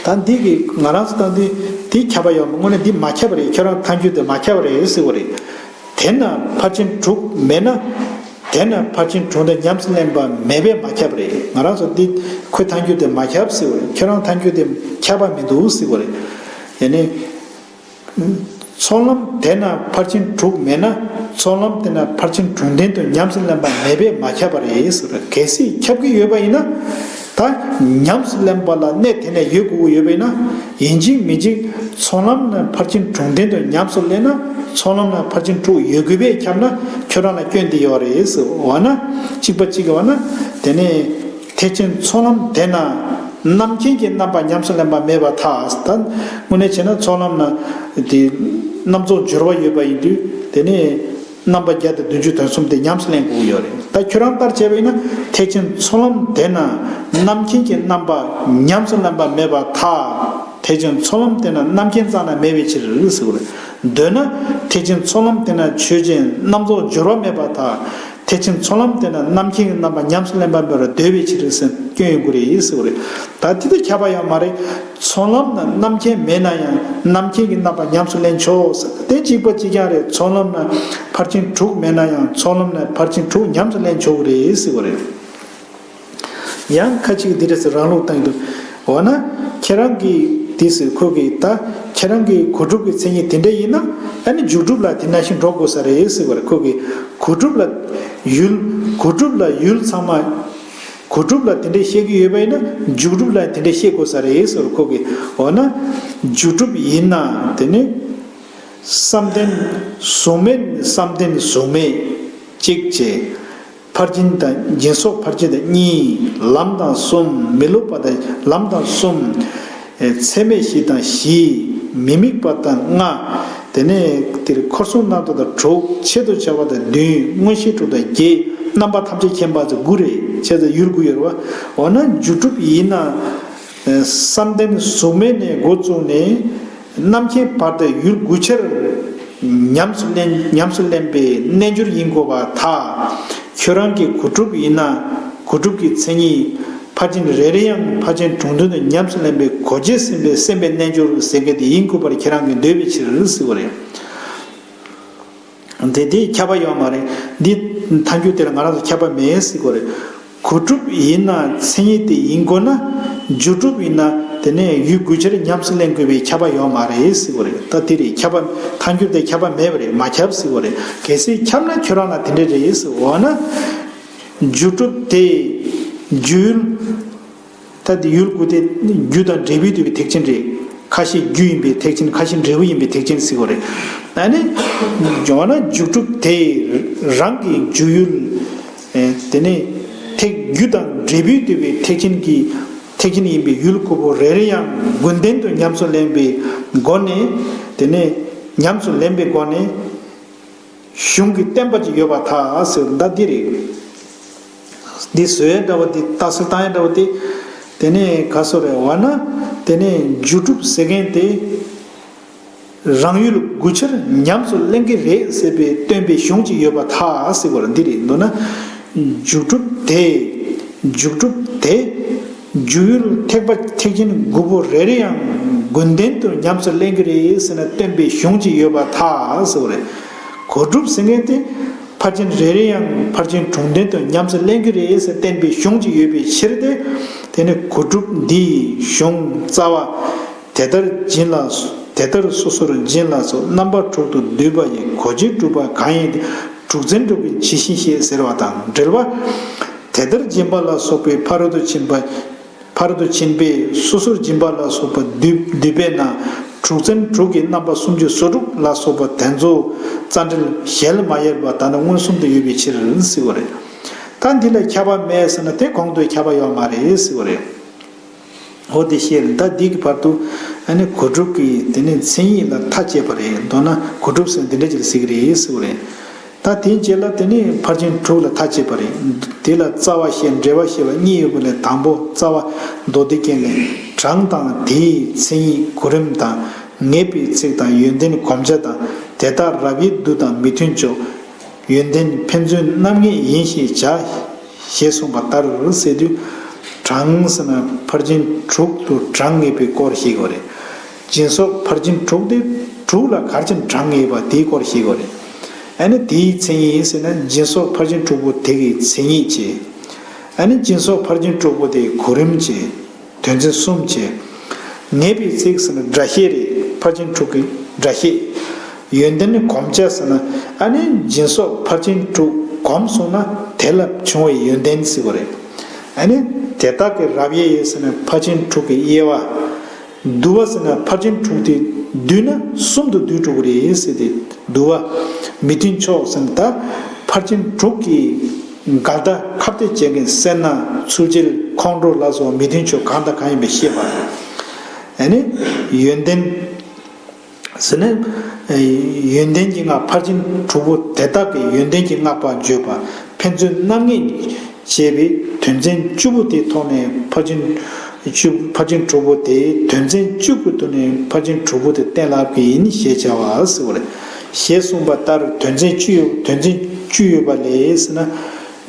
ད་འདི་གི་ང་རང་ཚོ་ད་འདི་འདི་ཁྱབ་པ་ཡོད་མ། དངོས་གནས་འདི་མ་ཁྱབ་པ་རེད། ཁྱོད་རང་ཐལ་འགྱུར་དེ་མ་ཁྱབ་པ་རེད་ཟེར་བ་རེད། དེ་ན་ཕར་ཕྱིན་དྲུག་མེད་ན། དེ་ན་ཕར་ཕྱིན་དྲུག་ལྡན་ཉམས་སུ་ལེན་པ་མེད་པས་མ་ཁྱབ་པ་རེད། ང་རང་ཚོ་འདི་ཁོས་ཐལ་འགྱུར་དེ་མ་ཁྱབ་ཟེར་བ་རེད། ཁྱོད་རང་ཐལ་འགྱུར་དེ་ཁྱབ་པ་མི་འདུག་ཟེར་བ་རེད། དེ་ནས། ཚོགས་ལམ་དེ་ན་ཕར་ཕྱིན་དྲུག་མེད་ན། ཚོགས་ལམ་དེ་ན་ཕར་ཕྱིན་དྲུག་ལྡན་དུ་ཉམས་སུ་ལེན་པ་མེད་པས་མ་ཁྱབ་པ་རེད་ཟེར། གལ་སྲིད་ཁྱབ་ཀྱི་ཡོད་པ་ཡིན་ན། ད་ཉམས་སུ་ལེན་པ་ལ་གནས་དེ་ནས་ཡོད་དགོས་ཀྱི་ཡོད་པ་ཡིན་ན། ཡིན་གཅིག་མིན་གཅིག་ཚོགས་ལམ་ན་ཕར་ཕྱིན་དྲུག་ལྡན་དུ་ཉམས་སུ་ལེན་ན། ཚོགས་ལམ་ན་ཕར་ཕྱིན་དྲུག་ཡོད་དགོས་པས་ཁྱབ་ན་ཁྱོད་རང་ལ་སྐྱོན་འདི་ཡོད་རེད་ཟེར། འོ་ན་གཅིག་པ་གཅིག་གི་འོ་ན། དེ་ནས་ཐེག་ཆེན་ཚོགས་ལམ་དེ་ན། རྣམ་མཁྱེན་གྱི་རྣམ་པ་ཉམས་སུ་ལེན་པ་མེད་པར་ཐལ། ད་དངོས་གནས་བྱས་ན་ཚོགས་ལམ་ན་དེ་རྣམ་རྫོགས་སྦྱོར་བ་ཡོད་པ་ཡིན་དུས། དེ་ནས་རྣམ་པ་བརྒྱད་དང་བདུན་ཅུ་དོན་གསུམ་དེ་ཉམས་སུ་ལེན་དགོས་ཀྱི་ཡོད་རེད། ད་ཁྱོད་རང་ལྟར་བྱས་པ་ཡིན་ན་ཐེག་ཆེན་ཚོགས་ལམ་དེ་ན་རྣམ་མཁྱེན་གྱི་རྣམ་པ་ཉམས་སུ་ལེན་པ་མེད་པར་ཐལ། ཐེག་ཆེན་ཚོགས་ལམ་དེ་ན་རྣམ་མཁྱེན་རྩ་ན་མེད་པའི་ཕྱིར་ཟེར་བ་རེད། འདོད་ན་ཐེག་ཆེན་ཚོགས་ལམ་དེ་ན་ཆོས་ཅན་རྣམ་རྫོགས་སྦྱོར་བ་མེད་པར་ཐལ། ཐེག་ཆེན་ཚོགས་ལམ་དེ་ན་རྣམ་མཁྱེན་གྱི་རྣམ་པ་ཉམས་སུ་ལེན་པ་མེད་པར་འདོད་པའི་ཕྱིར་ཟེར་སྐྱོན་ཡོང་གི་རེད་ཟེར་བ་རེད། ད་དེ་དང་ཁྱབ་པ་ཡོད་མ་རེད། ཚོགས་ལམ་ན་རྣམ་མཁྱེན་མེད་ན་ཡང་རྣམ་མཁྱེན་གྱི་རྣམ་པ་ཉམས་སུ་ལེན་ཆོག་ཟེར། དེ་གཅིག་པ་གཅིག་རྐྱང་རེད། ཚོགས་ལམ་ན་ཕར་ཕྱིན་དྲུག་མེད་ན་ཡང་ཚོགས་ལམ་ན་ཕར་ཕྱིན་དྲུག་ཉམས་སུ་ལེན་ཆོག་གི་རེད་ཟེར་བ་རེད། ཡང་ཁ་ཅིག་འདི་འདྲ་ཟེར་རང་ལུགས་བཏང་དུས། འོ་ན་ཁྱེད་རང་གིས་འདི་ཟེར། ཁོ་གིས་ད་ཁྱེད་རང་གི་གོ་སྒྲུབ་ཀྱི་མཚན་ཉིད་དེ་འདྲ་ཡིན་ན། ཨ་ནི་འཇུག་སྒྲུབ་ལ་དེ་ནང་བཞིན་འགྲོ་དགོས་ས་རེད་ཟེར་བ་རེད། ཁོ་གིས་གོ་སྒྲུབ་ལ་ཡུལ་གོ་སྒྲུབ་ལ་ཡུལ་ཚང་མ། གོ་སྒྲུབ་ལ་དེ་འདྲ་བཤད་ཀྱི་ཡོད་པ་ཡིན་ན་འཇུག་སྒྲུབ་ལ་དེ་འདྲ་བཤད་དགོས་ས་རེད་ཟེར། ཁོ་གིས་འོ་ན་འཇུག་སྒྲུབ་ཡིན་ན་དེ་ནི་བསམ་གཏན་གཟུགས་མེད་བསམ་གཏན་གཟུགས་མེད་གཅིག་བྱས། ཕར་ཕྱིན་དང་། སྦྱིན་སོགས་ཕར་ཕྱིན་དང་གཉིས། ལམ་དང་གསུམ། མི་སློབ་པ་དང་། ལམ་དང་གསུམ། ཚད་མེད་བཞི་དང་བཞི། མི་དམིགས་པ་དང་ལྔ། དེ་ནས་དེར་འཁོར་གསུམ་རྣམ་དག་དང་དྲུག་ཆེད་དུ་བྱ་བ་དང་བདུན། མངོན་ཤེས་དྲུག་དང་བརྒྱད། རྣམ་པ་ཐམས་ཅད་མཁྱེན་པ་དང་དགུ་རེད། བྱས་ཙང་ཡུལ་དགུ་ཡོད་རེད་བ། འོ་ན་རྒྱུ་གྲུབ་ཡིན་ན། བསམ་གཏན་གཟུགས་མེད་ནས་འགོ་བཙུགས་ནས། རྣམ་མཁྱེན་བར་དུ་ཡུལ་དགུ་ཆར་ཉམས་སུ་ལེན། ཉམས་སུ་ལེན་པའི་རྣལ་འབྱོར་ཡིན་དགོས་པར་ཐལ། ཁྱོད་རང་གི་གོ་སྒྲུབ་ཡིན་ན། གོ་སྒྲུབ་ཀྱི་མཚན་ཉིད་ཕར་ཕྱིན་རེ་རེ་ཡང་ཕར་ཕྱིན་དྲུག་འདོན་དུ་ཉམས་སུ་ལེན་པའི་གོ་འབྱེད་ཟིན་པའི་སེམས་པའི་རྣལ་འབྱོར་ཟེར་མཁན་དེ་ཡིན་དགོས་པར་ཁྱེད་རང་གིས་འདོད་པའི་ཕྱིར་ཟེར་བ་རེད། དེ་དེ་ཁྱབ་པ་ཡོད་མ་རེད། འདི་ཐལ་འགྱུར་དེ་ལ་ང་རང་ཚོ་ཁྱབ་པ་མེད་ཟེར་གོ་རེད། གོ་སྒྲུབ་ཡིན་ན་མཚན་ཉིད་དེ་ཡིན་དགོས་ན། རྒྱུ་གྲུབ་ཡིན་ན་དེ་ནས་ཡུལ་དགུ་ཆར་ཉམས་སུ་ལེན་དགོས་པའི་ཁྱབ་པ་ཡོད་མ་རེད་ཟེར་གོ་རེད། ད་དེ་རེད། ཁྱབ་པ་ཐལ་འགྱུར་དེ་ཁྱབ་པ་མེད་པ་རེད། མ་ཁྱབ་ཟེར་གོ་རེད། གལ་སྲིད་ཁྱབ་ན་ཁྱོད་རང་ལ་དེ་འདྲ་རེད་ཟེར། འོ་ན་རྒྱུ་གྲུབ་དེ་རྒྱུ་ཡུལ། ད་དེ་ཡུལ་དགུ་དེ་རྒྱུ་དང་འབྲས་བུའི་འདོད་པའི་ཐེག་ཆེན་རེད། ཁ་ཤས་རྒྱུ་ཡིན་པའི་ཐེག་ཆེན། ཁ་ཤས་འབྲས་བུ་ཡིན་པའི་ཐེག་ཆེན་ཟེར་གོ་རེད། ཨ་ནི་འོ་ན་རྒྱུ་གྲུབ་དེ་རང་གི་རྒྱུ་ཡུལ། དེ་ནས་ཐེག་རྒྱུ་དང་འབྲས་བུའི་འདོད་པའི་ཐེག་ཆེན་གྱི་ཐེག་ཆེན་ཡིན་པའི་ཡུལ་དགུ་པོ་རེ་རེ་ཡང་དགུ་ལྡན་དུ་ཉམས་སུ་ལེན་པའི་སྒོ་ནས། དེ་ནས་ཉམས་སུ་ལེན་པའི་སྒོ་ནས། གཞུང་གི་བསྟན་པ་ཅིག་ཡོད་པར་ཐལ་ཟེར། ད་འདི་རེད། འདི་བཟོ་ཡ་འདྲ་བ་འདི། ལྟ་ཚུལ་བཏང་ཡ་འདྲ་བ་འདི། དེ་ནས་ག་སོ་རེད་བ་ན། དེ་ནས་རྒྱུ་གྲུབ་ཟེར་མཁན་དེ་རང་ཡུལ་དགུ་ཆར་ཉམས་སུ་ལེན་གྱི་རེད་ཟེར་བའི་སྟོན་པའི་གཞུང་ཅིག་ཡོད་པར་ཐལ་ཟེར་བ་རེད། འདི་རེད། མདོར་ན་རྒྱུ་གྲུབ་དེ། རྒྱུ་གྲུབ་དེ། རྒྱུ་ཡུལ་ཐེག་པ་ཐེག་ཆེན་དགུ་པོ་རེ་རེ་ཡང་དགུ་ལྡན་དུ་ཉམས་སུ་ལེན་གྱི་རེད་ཟེར་ནས་སྟོན་པའི་གཞུང་ཅིག་ཡོད་པར་ཐལ་ཟེར་བ་རེད། གོ་སྒྲུབ་ཟེར་མཁན་དེ་ཕར་ཕྱིན་རེ་རེ་ཡང་ཕར་ཕྱིན་དྲུག་ལྡན་དུ་ཉམས་སུ་ལེན་གྱི་རེད་ཟེར་བསྟན་པའི་གཞུང་ཅིག་ཡོད་པའི་ཕྱིར་ཏེ། དེ་ནི་གོ་སྒྲུབ་འདིའི་གཞུང་རྩ་བ། དེ་ལྟར་སྦྱིན་ལ། དེ་ལྟར་སོ་སོར་སྦྱིན་ལ་སོགས་རྣམ་པ་དྲུག་ཏུ་བསྡུས་པ་ཡི་གོ་འབྱེད་གྲུབ་པ་གང་ཡིན་ཏེ། དྲུག་ཚན་དྲུག་གི་ཇི་བཞིན་ཤེས་ཟེར་བ་དང་འབྲེལ་བ། དེ་ལྟར་སྦྱིན་པ་ལ་སོགས་པའི་ཕ་རོལ་ཏུ་ཕྱིན་པ། ཕ་རོལ་ཏུ་ཕྱིན་པས་སོ་སོར་སྦྱིན་པ་ལ་སོགས་པ་བསྡུས་བསྡུས་པས་ན། དྲུག་ཚན་དྲུག་གི་རྣམ་པ་སུམ་ཅུ་སོ་དྲུག་ལ་སོགས་པ་དེ་ཚོ་རྩ་འགྲེལ་ཞལ་མ་དབྱེར་བ་ད་ནི་མངོན་སུམ་དུ་ཡོད་པའི་ཕྱིར་ཟེར་བ་རེད། ད་འདི་ལ་ཁྱབ་པ་མེད་ཟེར་ན་དེ་གོང་དུ་ཁྱབ་པ་ཡོད་མ་རེད་ཟེར་བ་རེད། འོ་དེ་བཤད། ད་འདི་གི་བར་དུ་ཨ་ནི་གོ་སྒྲུབ་ཀྱི་དེ་ནས་མཚན་ཉིད་ལ་མཐའ་དཔྱད་པ་རེད། མདོར་ན་གོ་སྒྲུབ་ཟེར་འདི་འདྲ་ཅིག་ལ་ཟེར་གྱི་རེད་ཟེར་བ་རེད། ད་དེའི་རྗེས་ལ་དེ་ནས་ཕར་ཕྱིན་དྲུག་ལ་མཐའ་དཔྱད་པ་རེད། དེ་ལ་རྩ་བ་བཤད། འབྲེལ་བ་བཤད་པ་གཉིས་ཡོད་པ་ལས། དང་པོ་རྩ་བ་མདོ་སྡེ་རྒྱན་ལས། གྲངས་དང་དེའི་མཚན་ཉིད་གོ་རིམ་དང་། ངེས་པའི་ཚིག་དང་ཡོན་ཏན་གོམས་ཆ་དང་། དེ་དག་རབ་དབྱེ་བསྡུ་དང་མི་མཐུན་ཕྱོགས། ཡོན་ཏན་ཕན་ཚུན་རྣམ་ངེས་ཡིན་ཞེས་བྱ། ཞེས་གསུངས་པ་ལྟར་ཟེར་དུས། གྲངས་ཟེར་ན་ཕར་ཕྱིན་དྲུག་ཏུ་གྲངས་ངེས་པའི་སྐོར་ཞིག་ཡོད་རེད། སྦྱིན་སོགས་ཕར་ཕྱིན་དྲུག་སྟེ། དྲུག་ལ་གར་ཕྱིན་གྲངས་ངེས་པ་དེའི་སྐོར་ཞིག་ཡོད་རེད། ཨ་ནི་དེའི་མཚན་ཉིད་ཟེར་ན་སྦྱིན་སོགས་ཕར་ཕྱིན་དྲུག་པོ་དེ་གི་མཚན་ཉིད་བྱས། ཨ་ནི་སྦྱིན་སོགས་ཕར་ཕྱིན་དྲུག་པོ་དེའི་གོ་རིམ་བྱས། དོན་ཚན་གསུམ་བྱས། ངེས་པའི་ཚིག་ཟེར་ན་སྒྲ་བཤད་རེད། ཕར་ཕྱིན་དྲུག་གི་སྒྲ་བཤད། ཡོན་ཏན་ནི་གོམས་ཆ་ཟེར་ན། ཨ་ནི་སྦྱིན་སོགས་ཕར་ཕྱིན་དྲུག་གོམས་སོང་ན་དེ་ལ་བྱུང་བའི་ཡོན་ཏན་ཟེར་བ་རེད། ཨ་ནི་དེ་དག་གི་རབ་དབྱེ་ཟེར་ན་ཕར་ཕྱིན་དྲུག་གི་དབྱེ་བ། བསྡུ་བ་ཟེར་ན་ཕར་ཕྱིན་དྲུག་དེ་བསྡུས་ན་གསུམ་དུ་བསྡུས་འགྲོ་གི་རེད་ཟེར་ཏེ་བསྡུ་བ། མི་མཐུན་ཕྱོགས་ཟེར་ན་ད་ཕར་ཕྱིན་དྲུག་གི་འགལ་ཟླ་ཁ་གཏད་བྱེད་མཁན་སེར་སྣ་ཚུལ་འཆལ་ཁོང་ཁྲོ་ལ་སོགས་མི་མཐུན་ཕྱོགས་གང་དང་གང་ཡིན་པ་ཤེས་པ། ཨ་ནི་ཡོན་ཏན་ཟེར་ན། ཡོན་ཏན་གྱི་སྔགས་ཕར་ཕྱིན་དྲུག་པོ་དེ་དག་གི་ཡོན་ཏན་གྱི་བསྔགས་པ་བརྗོད་པ། ཕན་ཚུན་རྣམ་ངེས་བྱས་པའི་དོན་ཚན་བཅུ་པོ་དེའི་ཐོག་ནས་ཕར་ཕྱིན་བཅུ། ཕར་ཕྱིན་དྲུག་པོ་དེ་དོན་ཚན་བཅུ་གི་ཐོག་ནས་ཕར་ཕྱིན་དྲུག་པོ་དེ་གཏན་ལ་ཕབ་ཀྱི་ཡིན་ཞེས་བྱ་བ་ཟེར་བ་རེད། ཞེས་གསུངས་པ་ལྟར་དོན་ཚན་བཅུ་ཡོད། དོན་ཚན་བཅུ་ཡོད་པ་ལས་ཟེར་ན།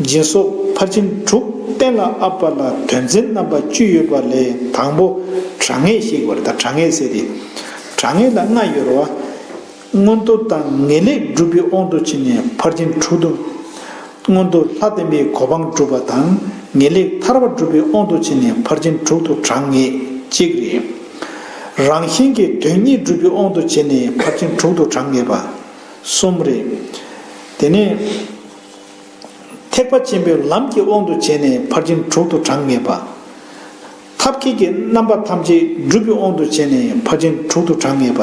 སྦྱིན་སོགས་ཕར་ཕྱིན་དྲུག་གཏན་ལ་དབབ་པ་ལ་དོན་ཚན་རྣམ་པ་བཅུ་ཡོད་པ་ལས་དང་པོ་གྲངས་ངེས་ཞེས་པ་རེད། ད་གྲངས་ངེས་ཟེར་ཏེ། གྲངས་ངེས་ལ་ལྔ་ཡོད་རེད་བ། མངོན་མཐོ་དང་ངེས་ལེགས་སྒྲུབ་པའི་དབང་དུ་བྱས་ནས་ཕར་ཕྱིན་དྲུག་ཏུ། མངོན་མཐོ་ལྷ་བསྟེན་པའི་གོ་འཕང་སྒྲུབ་པ་དང་ངེས་ལེགས་ཐར་པ་སྒྲུབ་པའི་དབང་དུ་བྱས་ནས་ཕར་ཕྱིན་དྲུག་ཏུ་གྲངས་ངེས་གཅིག་རེད། རང་གཞན་གྱི་དོན་གཉིས་སྒྲུབ་པའི་དབང་དུ་བྱས་ནས་ཕར་ཕྱིན་དྲུག་ཏུ་གྲངས་ངེས་པ་གསུམ་རེད། དེ་ནས་ཐེག་པ་ཆེན་པོའི་ལམ་གྱི་དབང་དུ་བྱས་ནས་ཕར་ཕྱིན་དྲུག་ཏུ་གྲངས་ངེས་པ། ཐབས་མཁས་ཀྱི་རྣམ་པ་ཐམས་ཅད་སྒྲུབ་པའི་དབང་དུ་བྱས་ནས་ཕར་ཕྱིན་དྲུག་ཏུ་གྲངས་ངེས་པ།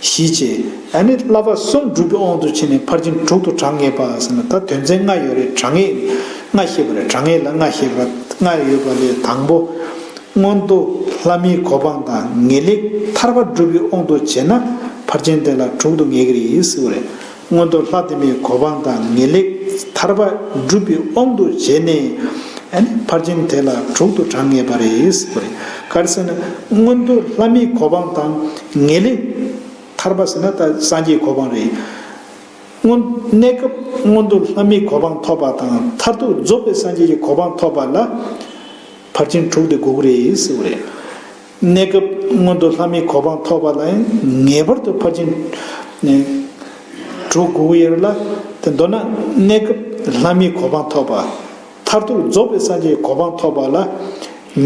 བཞི་བྱས། ཨ་ནི་བསླབ་པ་གསུམ་བསྒྲུབས་པའི་དབང་དུ་བྱས་ནས་ཕར་ཕྱིན་དྲུག་ཏུ་གྲངས་ངེས་པ་ཟེར་ན། ད་དོན་ཚན་ལྔ་ཡོད་རེད། གྲངས་ངེས་ལྔ་བཤད་པ་རེད། གྲངས་ངེས་ལ་ལྔ་བཤད་པ་ལྔ་ཡོད་པ་ལས། དང་པོ། མངོན་མཐོ་ལྷ་མིའི་གོ་འཕང་དང་ངེས་ལེགས་ཐར་པ་བསྒྲུབས་པའི་དབང་དུ་བྱས་ན་ཕར་ཕྱིན་དེ་ལ་དྲུག་ཏུ་ངེས་ཀྱི་རེད་ཟེར་བ་རེད། མངོན་མཐོ་ལྷ་དེ་མིའི་གོ་འཕང་དང་ངེས་ལེགས་ཐར་པ་བསྒྲུབས་པའི་དབང་དུ་བྱས་ནས། ཨ་ནི་ཕར་ཕྱིན་དེ་ལ་དྲུག་ཏུ་གྲངས་ངེས་པ་རེད་ཟེར་བ་རེད། ག་རེ་ཟེར་ན། མངོན་མཐོ་ལྷ་མིའི་གོ་འཕང་དང་ངེས་ལེགས་ཐར་པ་ཟེར་ན་ད་སངས་རྒྱས་གོ་འཕང་རེད། སྔོན། གནས་སྐབས་མངོན་མཐོ་ལྷ་མིའི་གོ་འཕང་ཐོབ་པ་དང་མཐར་ཐུག་རྫོགས་པའི་སངས་རྒྱས་ཀྱི་གོ་འཕང་ཐོབ་པ་ལ་ཕར་ཕྱིན་དྲུག་དེ་དགོས་ཀྱི་རེད་ཟེར་བ་རེད། གནས་སྐབས་མངོན་མཐོ་ལྷ་མིའི་གོ་འཕང་ཐོབ་པ་ལ་ཡང་ངེས་པར་དུ་ཕར་ཕྱིན་དྲུག་དགོས་ཀྱི་ཡོད་རེད་ལ། དེ་མདོར་ན་གནས་སྐབས་ལྷ་མིའི་གོ་འཕང་ཐོབ་པ། མཐར་ཐུག་རྫོགས་པའི་སངས་རྒྱས་ཀྱི་གོ་འཕང་ཐོབ་པ་ལ་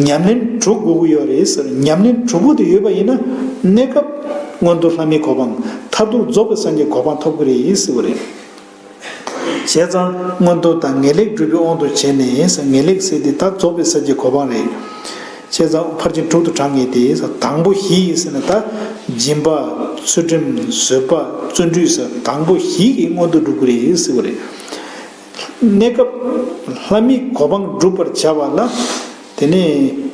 ཉམས་ལེན་དྲུག་དགོས་ཀྱི་ཡོད་རེད་ཟེར། ཉམས་ལེན་དྲུག་པོ་དེ་ཡོད་པ་ཡིན་ན་གནས་སྐབས་མངོན་མཐོ་ལྷ་མིའི་གོ་འཕང་། མཐར་ཐུག་རྫོགས་པའི་སངས་རྒྱས་གོ་འཕང་ཐོབ་ཀྱི་རེད་ཟེར་བ་རེད། བྱས་ཙང་མངོན་མཐོ་དང་ངེས་ལེགས་བསྒྲུབ་པའི་དབང་དུ་བྱས་ནས་ཟེར། ངེས་ལེགས་ཟེར་དེ་ད་རྫོགས་པའི་སངས་རྒྱས་གོ་འཕང་རེད། བྱས་ཙང་ཕར་ཕྱིན་དྲུག་ཏུ་གྲངས་ངེས་ཏེ་ཟེར། དང་པོ་བཞི་ཟེར་ན་ད་སྦྱིན་པ། ཚུལ་ཁྲིམས། བཟོད་པ། བརྩོན་འགྲུས་ཟེར། དང་པོ་བཞི་གི་སྔོན་དུ་འགྲོ་གི་རེད་ཟེར་བ་རེད། གནས་སྐབས་ལྷ་མིའི་གོ་འཕང་སྒྲུབ་པར་བྱ་བ་ལ། དེ་ནས་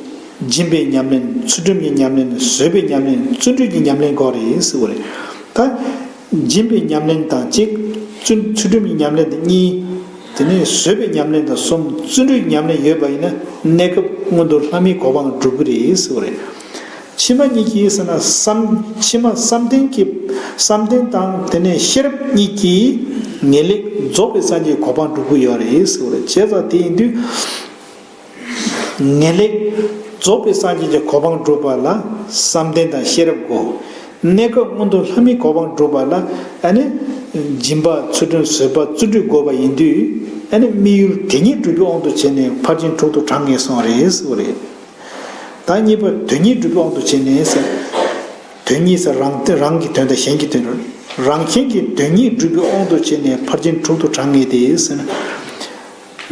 སྦྱིན་པའི་ཉམས་ལེན། ཚུལ་ཁྲིམས་ཀྱི་ཉམས་ལེན། བཟོད་པའི་ཉམས་ལེན། བརྩོན་འགྲུས་ཀྱི་ཉམས་ལེན་དགོས་རེད་ཟེར་བ་རེད། ད་སྦྱིན་པའི་ཉམས་ལེན་དང་གཅིག་ཚུལ། ཚུལ་ཁྲིམས་ཀྱི་ཉམས་ལེན་དང་གཉིས། དེ་ནས་བཟོད་པའི་ཉམས་ལེན་དང་གསུམ། བརྩོན་འགྲུས་ཀྱི་ཉམས་ལེན་ཡོད་པ་ཡིན་ན་གནས་སྐབས་མངོན་མཐོ་ལྷ་མིའི་གོ་འཕང་སྒྲུབ་ཀྱི་རེད་ཟེར་བ་རེད། ཕྱི་མ་གཉིས་ཀྱིས་ཟེར་ན་བསམ། ཕྱི་མ་བསམ་གཏན་གྱི། བསམ་གཏན་དང་དེ་ནས་ཤེས་རབ་གཉིས་ཀྱིས་ངེས་ལེགས་རྫོགས་པའི་སངས་རྒྱས་ཀྱི་གོ་འཕང་སྒྲུབ་ཀྱི་ཡོད་རེད་ཟེར་བ་རེད། བྱས་ཙང་དེ་ཡིན་དུས། ངེས་ལེགས་རྫོགས་པའི་སངས་རྒྱས་ཀྱི་གོ་འཕང་སྒྲུབ་པ་ལ་བསམ་གཏན་དང་ཤེས་རབ་དགོས། གནས་སྐབས་མངོན་མཐོ་ལྷ་མིའི་གོ་འཕང་སྒྲུབ་པ་ལ་ཨ་ནི་སྦྱིན་པ། ཚུལ་ཁྲིམས། བཟོད་པ། བརྩོན་འགྲུས་དགོས་པ་ཡིན་དུས། ཨ་ནི་དམིགས་ཡུལ་དེ་ཉིད་སྒྲུབ་པའི་དབང་དུ་བྱས་ནས་ཕར་ཕྱིན་དྲུག་ཏུ་གྲངས་ངེས་སོང་རེད་ཟེར་བ་རེད། ད་གཉིས་པ་དོན་གཉིས་སྒྲུབ་པའི་དབང་དུ་བྱས་ནས་ཟེར། དོན་གཉིས་ཟེར། རང་སྟེ་རང་གི་དོན་དང་གཞན་གྱི་དོན། རང་གཞན་གྱི་དོན་གཉིས་སྒྲུབ་པའི་དབང་དུ་བྱས་ནས་ཕར་ཕྱིན་དྲུག་ཏུ་གྲངས་ངེས་ཏེ་ཟེར་ན།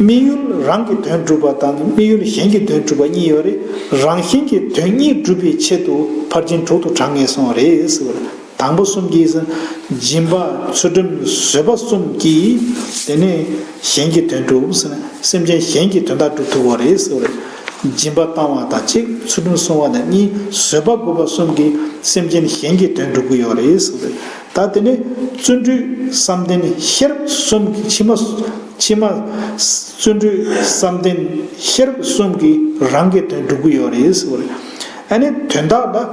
དམིགས་ཡུལ་རང་གི་དོན་སྒྲུབ་པ་དང་དམིགས་ཡུལ་གཞན་གྱི་དོན་སྒྲུབ་པ་གཉིས་ཡོད་རེད། རང་གཞན་གྱི་དོན་གཉིས་སྒྲུབ་པའི་ཆེད་དུ་ཕར་ཕྱིན་དྲུག་ཏུ་གྲངས་ངེས་སོང་རེད་ཟེར་བ་རེད། དང་པོ་གསུམ་གྱིས་སྦྱིན་པ། ཚུལ་ཁྲིམས། བཟོད་པ་གསུམ་གྱིས་དེ་ནས་གཞན་གྱི་དོན་སྒྲུབ་ཟེར་ན། སེམས་ཅན་གཞན་གྱི་དོན་དག་སྒྲུབ་ཐུབ་པ་རེད་ཟེར་བ་རེད། སྦྱིན་པ་བཏང་བ་དང་གཅིག་ཚུལ་ཁྲིམས་སྲུང་བ་དང་གཉིས། བཟོད་པ་དགོས་པ་གསུམ་གྱིས་སེམས་ཅན་གཞན་གྱི་དོན་སྒྲུབ་ཀྱི་ཡོད་རེད་ཟེར་བ་རེད། ད་དེ་ནས་བརྩོན་འགྲུས། བསམ་གཏན། ཤེས་རབ་གསུམ་གྱི་ཕྱི་མ། ཕྱི་མ། བརྩོན་འགྲུས། བསམ་གཏན། ཤེས་རབ་གསུམ་གྱིས་རང་གི་དོན་སྒྲུབ་ཀྱི་ཡོད་རེད་ཟེར་བ་རེད། ཨ་ནི་དོན་དག་ལ་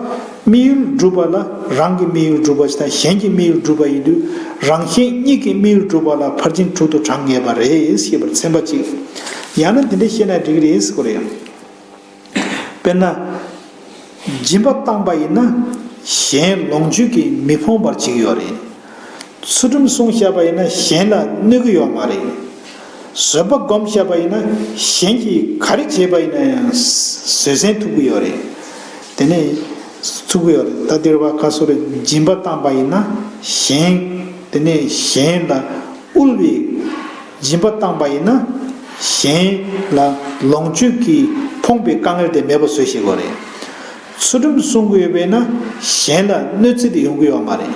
དམིགས་ཡུལ་སྒྲུབ་པ་ལ། རང་གི་དམིགས་ཡུལ་སྒྲུབ་པ་དང་གཞན་གྱི་དམིགས་ཡུལ་སྒྲུབ་པ་ཡིན་དུས། རང་གཞན་གཉིས་ཀྱི་དམིགས་ཡུལ་སྒྲུབ་པ་ལ་ཕར་ཕྱིན་དྲུག་ཏུ་གྲངས་ངེས་པ་རེད་ཞེས་པར་ཚན་པ་གཅིག་ཡང་ན་འདི་འདྲ་བཤད་ན་འགྲིག་གི་རེད་ཟེར་བ་རེད། དཔེར་ན། སྦྱིན་པ་བཏང་པ་ཡིན་ན་གཞན་ལོངས་སྤྱོད་ཀྱིས་མི་ཕོངས་པར་བྱེད་ཀྱི་ཡོད་རེད། ཚུལ་ཁྲིམས་སྲུང་བཞག་པ་ཡིན་ན་གཞན་ལ་གནོད་ཀྱི་ཡོད་མ་རེད། བཟོད་པ་སྒོམ་བཞག་པ་ཡིན་ན་གཞན་གྱིས་ག་རེ་བྱས་པ་ཡིན་ན་ཡང་བཟོད་བསྲན་ཐུབ་ཀྱི་ཡོད་རེད། དེ་ནས་ཐུབ་ཀྱི་ཡོད་རེད། ད་འདིར་བ་ཁ་སོ་རེ། སྦྱིན་པ་བཏང་པ་ཡིན་ན་གཞན། དེ་ནས་གཞན་ལ་དབུལ་བའི། སྦྱིན་པ་བཏང་པ་ཡིན་ན་གཞན་ལ་ལོངས་སྤྱོད་ཀྱིས་ཕོངས་པའི་དཀའ་ངལ་དེ་མེད་པ་བཟོ་ཤེས་དགོས་རེད། ཚུལ་ཁྲིམས་སྲུང་གི་ཡོད་པས་ན་གཞན་ལ་གནོད་འཚེ་དེ་ཡོང་གི་ཡོད་མ་རེད།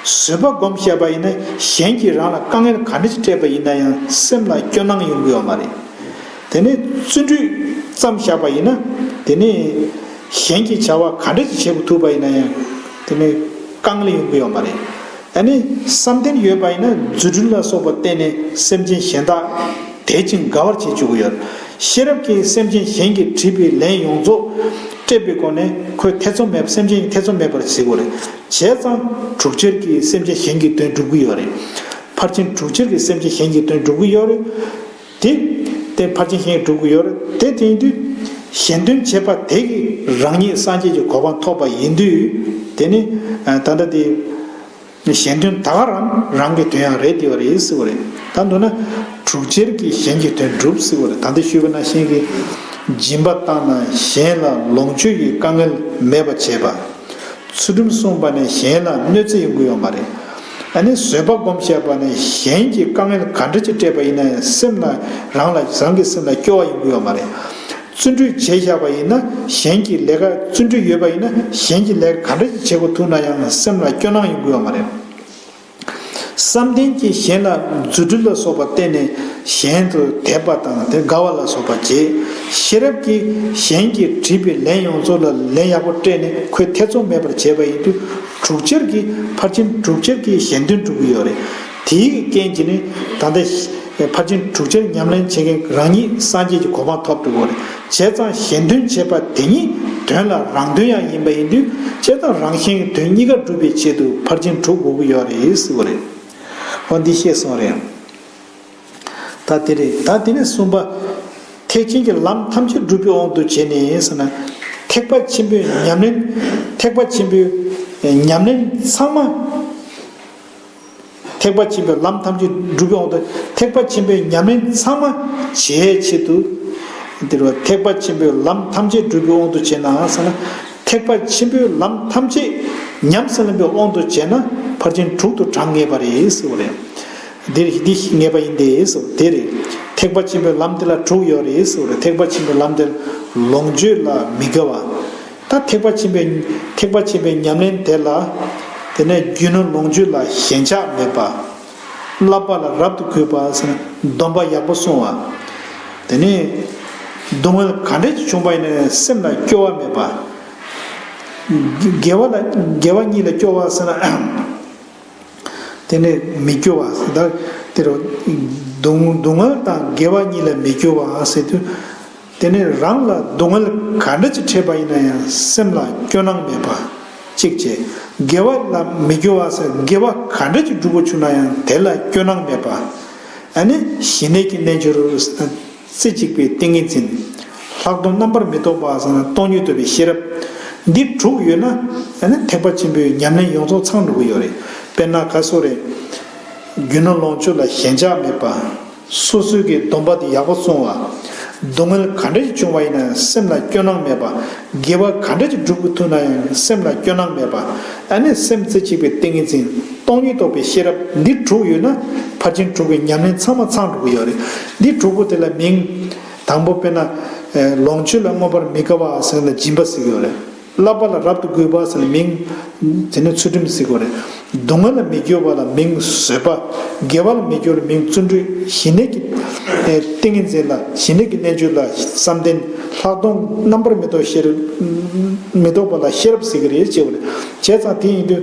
བཟོད་པ་སྒོམ་བཞག་པ་ཡིན་ན་གཞན་གྱིས་རང་ལ་དཀའ་ངལ་ག་འདྲ་ཞིག་སྤྲད་པ་ཡིན་ན་ཡང་སེམས་ལ་སྐྱོ་སྣང་ཡོང་གི་ཡོད་མ་རེད། དེ་ནས་བརྩོན་འགྲུས་བརྩམས་བཞག་པ་ཡིན་ན། དེ་ནས་གཞན་གྱི་བྱ་བ་ག་འདྲ་ཞིག་བྱེད་དགོས་ཐུག་པ་ཡིན་ན་ཡང་དེ་ནས་དཀའ་ངལ་ཡོང་གི་ཡོད་མ་རེད། ཨ་ནི་བསམ་གཏན་ཡོད་པ་ཡིན་ན་རྫུ་འཕྲུལ་ལ་སོགས་པ་བསྟན་ནས་སེམས་ཅན་གཞན་དག་དད་ཅིང་དགའ་བར་བྱེད་བཅུག་གི་ཡོད། ཤེས་རབ་ཀྱིས་སེམས་ཅན་གཞན་གྱིས་བྲིས་པའི་ལན་ཡོངས་རྫོགས་སྤྲད་པའི་སྒོ་ནས་ཁོས་ཐེ་ཚོམ་མེད། སེམས་ཅན་གྱིས་ཐེ་ཚོམ་མེད་པར་བྱེད་དགོས་རེད། བྱས་ཙང་དྲུག་ཅར་གྱིས་སེམས་ཅན་གཞན་གྱི་དོན་སྒྲུབ་ཀྱི་ཡོད་རེད། ཕར་ཕྱིན་དྲུག་ཅར་གྱིས་སེམས་ཅན་གཞན་གྱི་དོན་སྒྲུབ་ཀྱི་ཡོད་རེད། དེ། དེ་ཕར་ཕྱིན་གཞན་གྱི་སྒྲུབ་ཀྱི་ཡོད་རེད། དེ་དེ་ཡིན་དུས། གཞན་དོན་བྱེད་པ་དེ་གིས་རང་ཉིད་སངས་རྒྱས་ཀྱི་གོ་འཕང་ཐོབ་པ་ཡིན་དུས། དེ་ནི། ད་ལྟ་དེ། གཞན་དོན་ད་ག་རང་རང་གི་དོན་ཡང་རེད་དེ་བ་རེད་ཟེར་བ་རེད། ད་མདོར་ན། དྲུག་ཅར་གྱིས་གཞན་གྱི་དོན་སྒྲུབ་ཟེར་བ་རེད། ད་ལྟ་ཞུས་པ་ནང་བཞིན་གྱི། སྦྱིན་པ་བཏང་ན་གཞན་ལ་ལོངས་སྤྱོད་ཀྱི་དཀའ་ངལ་མེད་པ་བྱེད་པ། ཚུལ་ཁྲིམས་སྲུང་བ་ནས་གཞན་ལ་གནོད་འཚེ་ཡོང་གི་ཡོད་མ་རེད། ཨ་ནི་བཟོད་པ་སྒོམ་བཞག་པ་ནས་གཞན་གྱིས་དཀའ་ངལ་ག་འདྲ་ཅིག་སྤྲད་པ་ཡིན་ན་ཡང་སེམས་ལ་རང་ལ་རང་གི་སེམས་ལ་སྐྱོ་བ་ཡོང་གི་ཡོད་མ་རེད། བརྩོན་འགྲུས་བྱས་བཞག་པ་ཡིན་ན། གཞན་གྱི་ལས་ཀ་བརྩོན་འགྲུས་ཡོད་པ་ཡིན་ན། གཞན་གྱི་ལས་ཀ་ག་འདྲ་ཞིག་བྱེད་དགོས་ཐུག་ན་ཡང་སེམས་ལ་སྐྱོ་སྣང་ཡོང་གི་ཡོད་མ་རེད། བསམ་གཏན་གྱིས་གཞན་ལ་རྫུ་འཕྲུལ་ལ་སོགས་པ་བསྟན་ནས་གཞན་དུ་དད་པ་དང་དེ་དགའ་བ་ལ་སོགས་པ་བྱེད། ཤེས་རབ་ཀྱིས་གཞན་གྱིས་བྲིས་པའི་ལན་ཡོངས་རྫོགས་ལ་ལན་ཡག་པོ་སྤྲད་ནས་ཁོས་ཐེ་ཚོམ་མེད་པར་བྱས་པ་ཡིན་དུས། དྲུག་ཆར་གྱིས་ཕར་ཕྱིན་དྲུག་ཆར་གྱིས་གཞན་དོན་སྒྲུབ་ཀྱི་ཡོད་རེད། དེའི་རྐྱེན་གྱིས་ནི་ད་ལྟ་ཕར་ཕྱིན་དྲུག་ཆར་ཉམས་ལེན་བྱེད་མཁན་རང་ཉིད་སངས་རྒྱས་ཀྱི་གོ་འཕང་ཐོབ་འགྲོ་གི་རེད། བྱས་ཙང་གཞན་དོན་བྱེད་པ་དེ་ཉིད་དོན་ལ་རང་དོན་ཡང་ཡིན་པ་ཡིན་དུས། བྱས་ཙང་རང་གཞན་གྱི་དོན་གཉིས་ཀ་སྒྲུབ་པའི་ཆེད་དུ་ཕར་ཕྱིན་དྲུག་དགོས་ཀྱི་ཡོད་རེད་ཟེར་བ་རེད། འོ་འདི་ཤེས་སོང་རེད། ད་དེ་རེད། ད་དེ་ནས་གསུམ་པ། ཐེག་ཆེན་གྱི་ལམ་ཐམས་ཅད་སྒྲུབ་པའི་དབང་དུ་བྱས་ནས་ཟེར་ན། ཐེག་པ་ཆེན་པོའི་ཉམས་ལེན། ཐེག་པ་ཆེན་པོའི་ཉམས་ལེན་ཚང་མ། ཐེག་པ་ཆེན་པོའི་ལམ་ཐམས་ཅད་སྒྲུབ་པའི་དབང་དུ། ཐེག་པ་ཆེན་པོའི་ཉམས་ལེན་ཚང་མ་བྱེད་ཆེད་དུ། དེ་རུ་ཐེག་པ་ཆེན་པོའི་ལམ་ཐམས་ཅད་སྒྲུབ་པའི་དབང་དུ་བྱས་ན་ཟེར་ན། ཐེག་པ་ཆེན་པོའི་ལམ་ཐམས་ཅད་ཉམས་སུ་ལེན་པའི་དབང་དུ་བྱས་ན་ཕར་ཕྱིན་དྲུག་ཏུ་བགྲང་ངེས་པ་རེད་ཟེར་བ་རེད། འདིར་འདི་ངེས་པ་ཡིན་ཏེ་ཟེར་དེ་རེད། ཐེག་པ་ཆེན་པོའི་ལམ་དེ་ལ་དྲུག་ཡོད་རེད་ཟེར་བ་རེད། ཐེག་པ་ཆེན་པོའི་ལམ་དེར་ལོངས་སྤྱོད་ལ་མི་དགའ་བ། ད་ཐེག་པ་ཆེན་པོའི་ཐེག་པ་ཆེན་པོའི་ཉམས་ལེན་དེ་ལ། དེ་ནས་རྒྱུ་ནོར་ལོངས་སྤྱོད་ལ་ཞེན་ཆགས་མེད་པ། བསླབ་པ་ལ་རབ་ཏུ་གུས་པ་ཟེར་ན་སྡོམ་པ་ཡག་པོ་སྲུང་བ། དེ་ནས་སྡུག་བསྔལ་ག་འདྲ་ཞིག་བྱུང་པ་ཡིན་ན་ཡང་སེམས་ལ་སྐྱོ་བ་མེད་པ། དགེ་བ་ལ་དགེ་བ་གཉིས་ལ་སྐྱོ་བ་ཟེར་ན། དེ་ནས་མི་སྐྱོ་བ་ཟེར་ད། དེ་རུ་སྡུག་སྡུག་བསྔལ་དང་དགེ་བ་གཉིས་ལ་མི་སྐྱོ་བ་ཟེར་དུས། དེ་ནས་རང་ལ་སྡུག་བསྔལ་ག་འདྲ་ཅིག་འཕྲད་པ་ཡིན་ན་ཡང་སེམས་ལ་སྐྱོ་སྣང་མེད་པ། གཅིག་བྱས། དགེ་བ་ལ་མི་སྐྱོ་བ་ཟེར་དགེ་བ་ག་འདྲ་ཅིག་སྒྲུབ་དགོས་བྱུང་ན་ཡང་དེ་ལ་སྐྱོ་སྣང་མེད་པ། ཨ་ནི་ཞི་གནས་ཀྱི་རྣལ་འབྱོར། རྩེ་གཅིག་པའི་ཏིང་ངེ་འཛིན། ལྷག་མཐོང་རྣམ་པར་མི་རྟོག་པ་ཟེར་ན་སྟོང་ཉིད་རྟོགས་པའི་ཤེས་རབ། འདི་དྲུག་ཡོད་ན། ཨ་ནི་ཐེག་པ་ཆེན་པོའི་ཉམས་ལེན་ཡོངས་རྫོགས་ཚང་འགྲོ་གི་ཡོད་རེད། དཔེར་ན་ག་སོ་རེད། རྒྱུ་ནོར་ལོངས་སྤྱོད་ལ་ཞེན་ཆགས་མེད་པ། སོ་སོའི་གི་སྡོམ་པ་དེ་ཡག་པོ་སྲུང་བ། སྡུག་བསྔལ་ག་འདྲ་ཞིག་བྱུང་བ་ཡིན་ན་ཡང་སེམས་ལ་སྐྱོ་སྣང་མེད་པ། དགེ་བ་ག་འདྲ་ཞིག་སྒྲུབ་དགོས་ཐུག་ན་ཡང་སེམས་ལ་སྐྱོ་སྣང་མེད་པ། ཨ་ནི་སེམས་རྩེ་གཅིག་པའི་ཏིང་ངེ་འཛིན། སྟོང་ཉིད་རྟོགས་པའི་ཤེས་རབ་འདི་དྲུག་ཡོད་ན་ཕར་ཕྱིན་དྲུག་གི་ཉམས་ལེན་ཚང་མ་ཚང་འགྲོ་གི་ཡོད་རེད། འདི་དྲུག་པོ་དེ་ལ་མིང་། དང་པོ་དཔེར་ན། ཨེ་ལོངས་སྤྱོད་ལ་མངོན་པར་མི་དགའ་བ་ཟེར་ན་སྦྱིན་པ་ཟེར་གྱི་ཡོད་རེད། བསླབ་པ་ལ་རབ་ཏུ་གུས་པ་ཟེར་ན་མིང་། དེ་ནི་ཚུལ་ཁྲིམས་ཟེར་གྱི་ཡོད་རེད། སྡུག་བསྔལ་ལ་མི་སྐྱོ་བ་ལ་མིང་བཟོད་པ། དགེ་བ་ལ་མི་སྐྱོ་བ་ལ་མིང་བརྩོན་འགྲུས། ཞི་གནས་ཀྱི་ཨེ་ཏིང་ངེ་འཛིན་ལ་ཞི་གནས་ཀྱི་རྣལ་འབྱོར་ལ་བསམ་གཏན། ལྷག་མཐོང་རྣམ་པར་མི་རྟོག་ཤེས་རབ། མི་རྟོག་པ་ལ་ཤེས་རབ་ཟེར་གྱི་རེད་ཅེས་པ་རེད། བྱས་ཙང་དེ་ཡིན་དུས།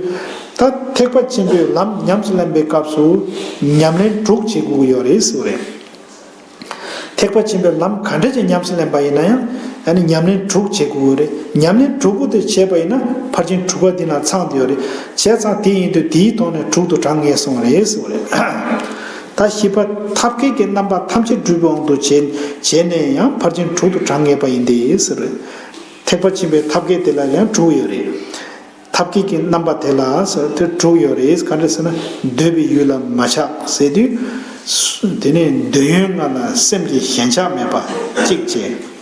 ད་ཐེག་པ་ཆེན་པོའི་ལམ་ཉམས་སུ་ལེན་པའི་སྐབས་སུ་ཉམས་ལེན་དྲུག་བྱེད་དགོས་ཀྱི་ཡོད་རེད་ཟེར་བ་རེད། ཐེག་པ་ཆེན་པོའི་ལམ་ག་འདྲ་ཅིག་ཉམས་སུ་ལེན་པ་ཡིན་ན་ཡང་། ཨ་ནི་ཉམས་ལེན་དྲུག་བྱེད་དགོས་ཀྱི་རེད། ཉམས་ལེན་དྲུག་པོ་དེ་བྱས་པ་ཡིན་ན་ཕར་ཕྱིན་དྲུག་པ་འདི་ནང་ཚང་བསྡད་ཡོད་རེད། བྱས་ཙང་དེ་ཡིན་དུས་དེའི་ཐོག་ནས་དྲུག་ཏུ་བགྲང་ངེས་སོང་བ་རེད་ཟེར་བ་རེད། ད་བཞི་པ་ཐབས་མཁས་ཀྱི་རྣམ་པ་ཐམས་ཅད་སྒྲུབ་པའི་དབང་དུ་བྱས་བྱས་ནས་ཡང་ཕར་ཕྱིན་དྲུག་ཏུ་བགྲང་ངེས་པ་ཡིན་ཏེ་ཟེར། ཐེག་པ་ཆེན་པོའི་ཐབས་མཁས་དེ་ལ་ཡང་དྲུག་ཡོད་རེད། ཐབས་མཁས་ཀྱི་རྣམ་པ་དེ་ལ་ཟེར་དེ་དྲུག་ཡོད་རེད། ག་འདྲ་ཟེར་ན་འདོད་པའི་ཡུལ་ལ་མ་ཆགས་ཟེར་དུས། དེ་ནས་འདོད་ཡོན་ལྔ་ལ་སེམས་ཀྱི་ཞེན་ཆགས་མེད་པ་གཅིག་བྱས།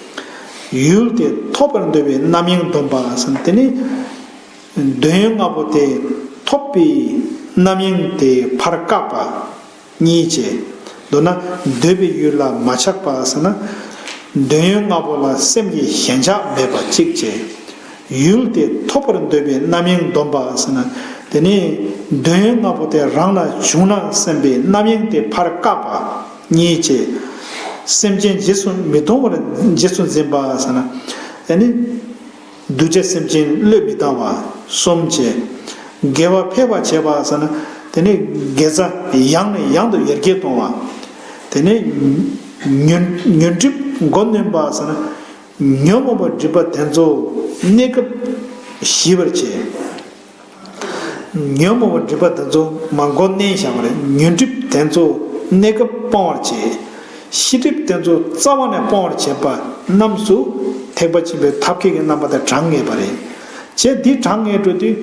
ཡུལ་དེ་ཐོབ་པར་འདོད་པའི་རྣམ་གཡེང་སྡོམ་པ་ཟེར་དེ་ནི། འདོད་ཡོན་ལྔ་པོ་དེ་ཐོབ་པའི་རྣམ་གཡེང་དེ་ཕར་བཀག་པ། གཉིས་བྱས། མདོར་ན་འདོད་པའི་ཡུལ་ལ་མ་ཆགས་པ་ཟེར་ན། འདོད་ཡོན་ལྔ་པོ་ལ་སེམས་ཀྱི་ཞེན་ཆགས་མེད་པ་གཅིག་བྱས། ཡུལ་དེ་ཐོབ་པར་འདོད་པའི་རྣམ་གཡེང་སྡོམ་པ་ཟེར་ན། དེ་ནི་འདོད་ཡོན་ལྔ་པོ་དེ་རང་ལ་བྱུང་ན་བསམ་པའི་རྣམ་གཡེང་དེ་ཕར་བཀག་པ། གཉིས་བྱས། སེམས་ཅན་རྗེས་སུ་མི་མཐོང་བར་རྗེས་སུ་འཛིན་པ་ཟེར་ན། དེ་ནི། གདུལ་བྱ་སེམས་ཅན་བློས་མི་བཏང་བ། གསུམ་བྱས། དགེ་བ་འཕེལ་བར་བྱེད་པ་ཟེར་ན། དེ་ནི་དགེ་རྩ་ཡང་ནས་ཡང་དུ་ཡར་རྒྱས་གཏོང་བ། དེ་ནི་ཉོན་ཉོན་སྒྲིབ་མགོ་གནོན་པ་ཟེར་ན། ཉོན་མོངས་པ་སྒྲིབ་པ་དེ་ཚོ་གནས་སྐབས་ཞི་བར་བྱེད། ཉོན་མོངས་པ་སྒྲིབ་པ་དེ་ཚོ་མ་མགོ་མནན་བཞག་པ་རེད། ཉོན་སྒྲིབ་དེ་ཚོ་གནས་སྐབས་སྤོང་བར་བྱེད། ཤེས་སྒྲིབ་དེ་ཚོ་རྩ་བ་ནས་སྤོང་བར་བྱེད་པ་རྣམས་སུ་ཐེག་པ་ཆེན་པོའི་ཐབས་མཁས་ཀྱི་རྣམ་པ་དེ་བགྲང་ངེས་པ་རེད། བྱས་འདི་བགྲང་ངེས་འགྲོ་དུས་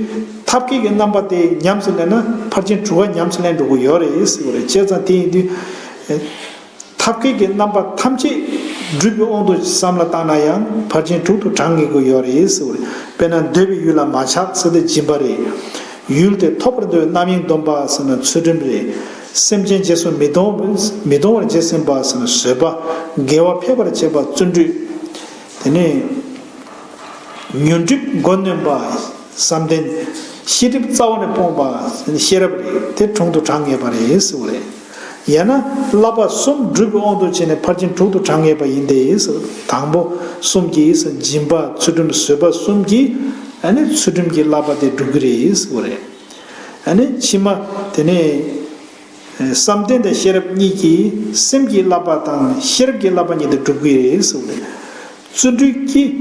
ཐབས་མཁས་ཀྱི་རྣམ་པ་དེ་ཉམས་སུ་ལེན་ན་ཕར་ཕྱིན་དྲུག་པ་ཉམས་སུ་ལེན་འགྲོ་གི་ཡོད་རེད་ཟེར་བ་རེད། བྱས་ཙང་དེ་ཡིན་དུས། ཐབས་མཁས་ཀྱི་རྣམ་པ་ཐམས་ཅད་སྒྲུབ་པའི་དབང་དུ་བསམ་བློ་བཏང་ན་ཡང་ཕར་ཕྱིན་དྲུག་ཏུ་བགྲང་ངེས་ཀྱི་ཡོད་རེད་ཟེར་བ་རེད། དཔེར་ན་འདོད་པའི་ཡུལ་ལ་མ་ཆགས་ཟེར་ཏེ་སྦྱིན་པ་རེད། ཡུལ་དེ་ཐོབ་པར་འདོད་རྣམ་གཡེང་སྡོམ་པ་ཟེར་ན་ཚུལ་ཁྲིམས་རེད། སེམས་ཅན་རྗེས་སུ་མི་མཐོང་མི་མཐོང་བར་རྗེས་ཟིན་པ་ཟེར་ན་བཟོད་པ། དགེ་བ་འཕེལ་བར་བྱེད་པ་བརྩོན་འགྲུས། དེ་ནས་ཉོན་སྒྲིབ་མགོ་གནོན་པ་བསམ་གཏན། ཤེས་སྒྲིབ་རྩ་བ་ནས་སྤོང་བ་ཤེས་རབ་རེད། དེ་དྲུང་དུ་དྲང་ངེས་པ་རེད་ཟེར་བ་རེད། ཡང་ན་བསླབ་པ་གསུམ་སྒྲུབ་པའི་དབང་དུ་བྱས་ནས་ཕར་ཕྱིན་དྲུག་ཏུ་དྲང་ངེས་པ་ཡིན་ཏེ་ཟེར། དང་པོ་གསུམ་གྱིས་ཟེར། སྦྱིན་པ་ཚུལ་ཁྲིམས་བཟོད་པ་གསུམ་གྱིས་ཨ་ནི་ཚུལ་ཁྲིམས་ཀྱི་བསླབ་པ་དེ་སྒྲུབ་ཀྱི་རེད་ཟེར་བ་རེད། ཨ་ནི་ཕྱི་མ་དེ་ནས། བསམ་གཏན་དང་ཤེས་རབ་གཉིས་ཀྱིས་སེམས་ཀྱི་བསླབ་པ་དང་ཤེས་རབ་ཀྱི་བསླབ་པ་གཉིས་དེ་སྒྲུབ་ཀྱི་རེད་ཟེར་བ་རེད། བརྩོན་འགྲུས་ཀྱིས་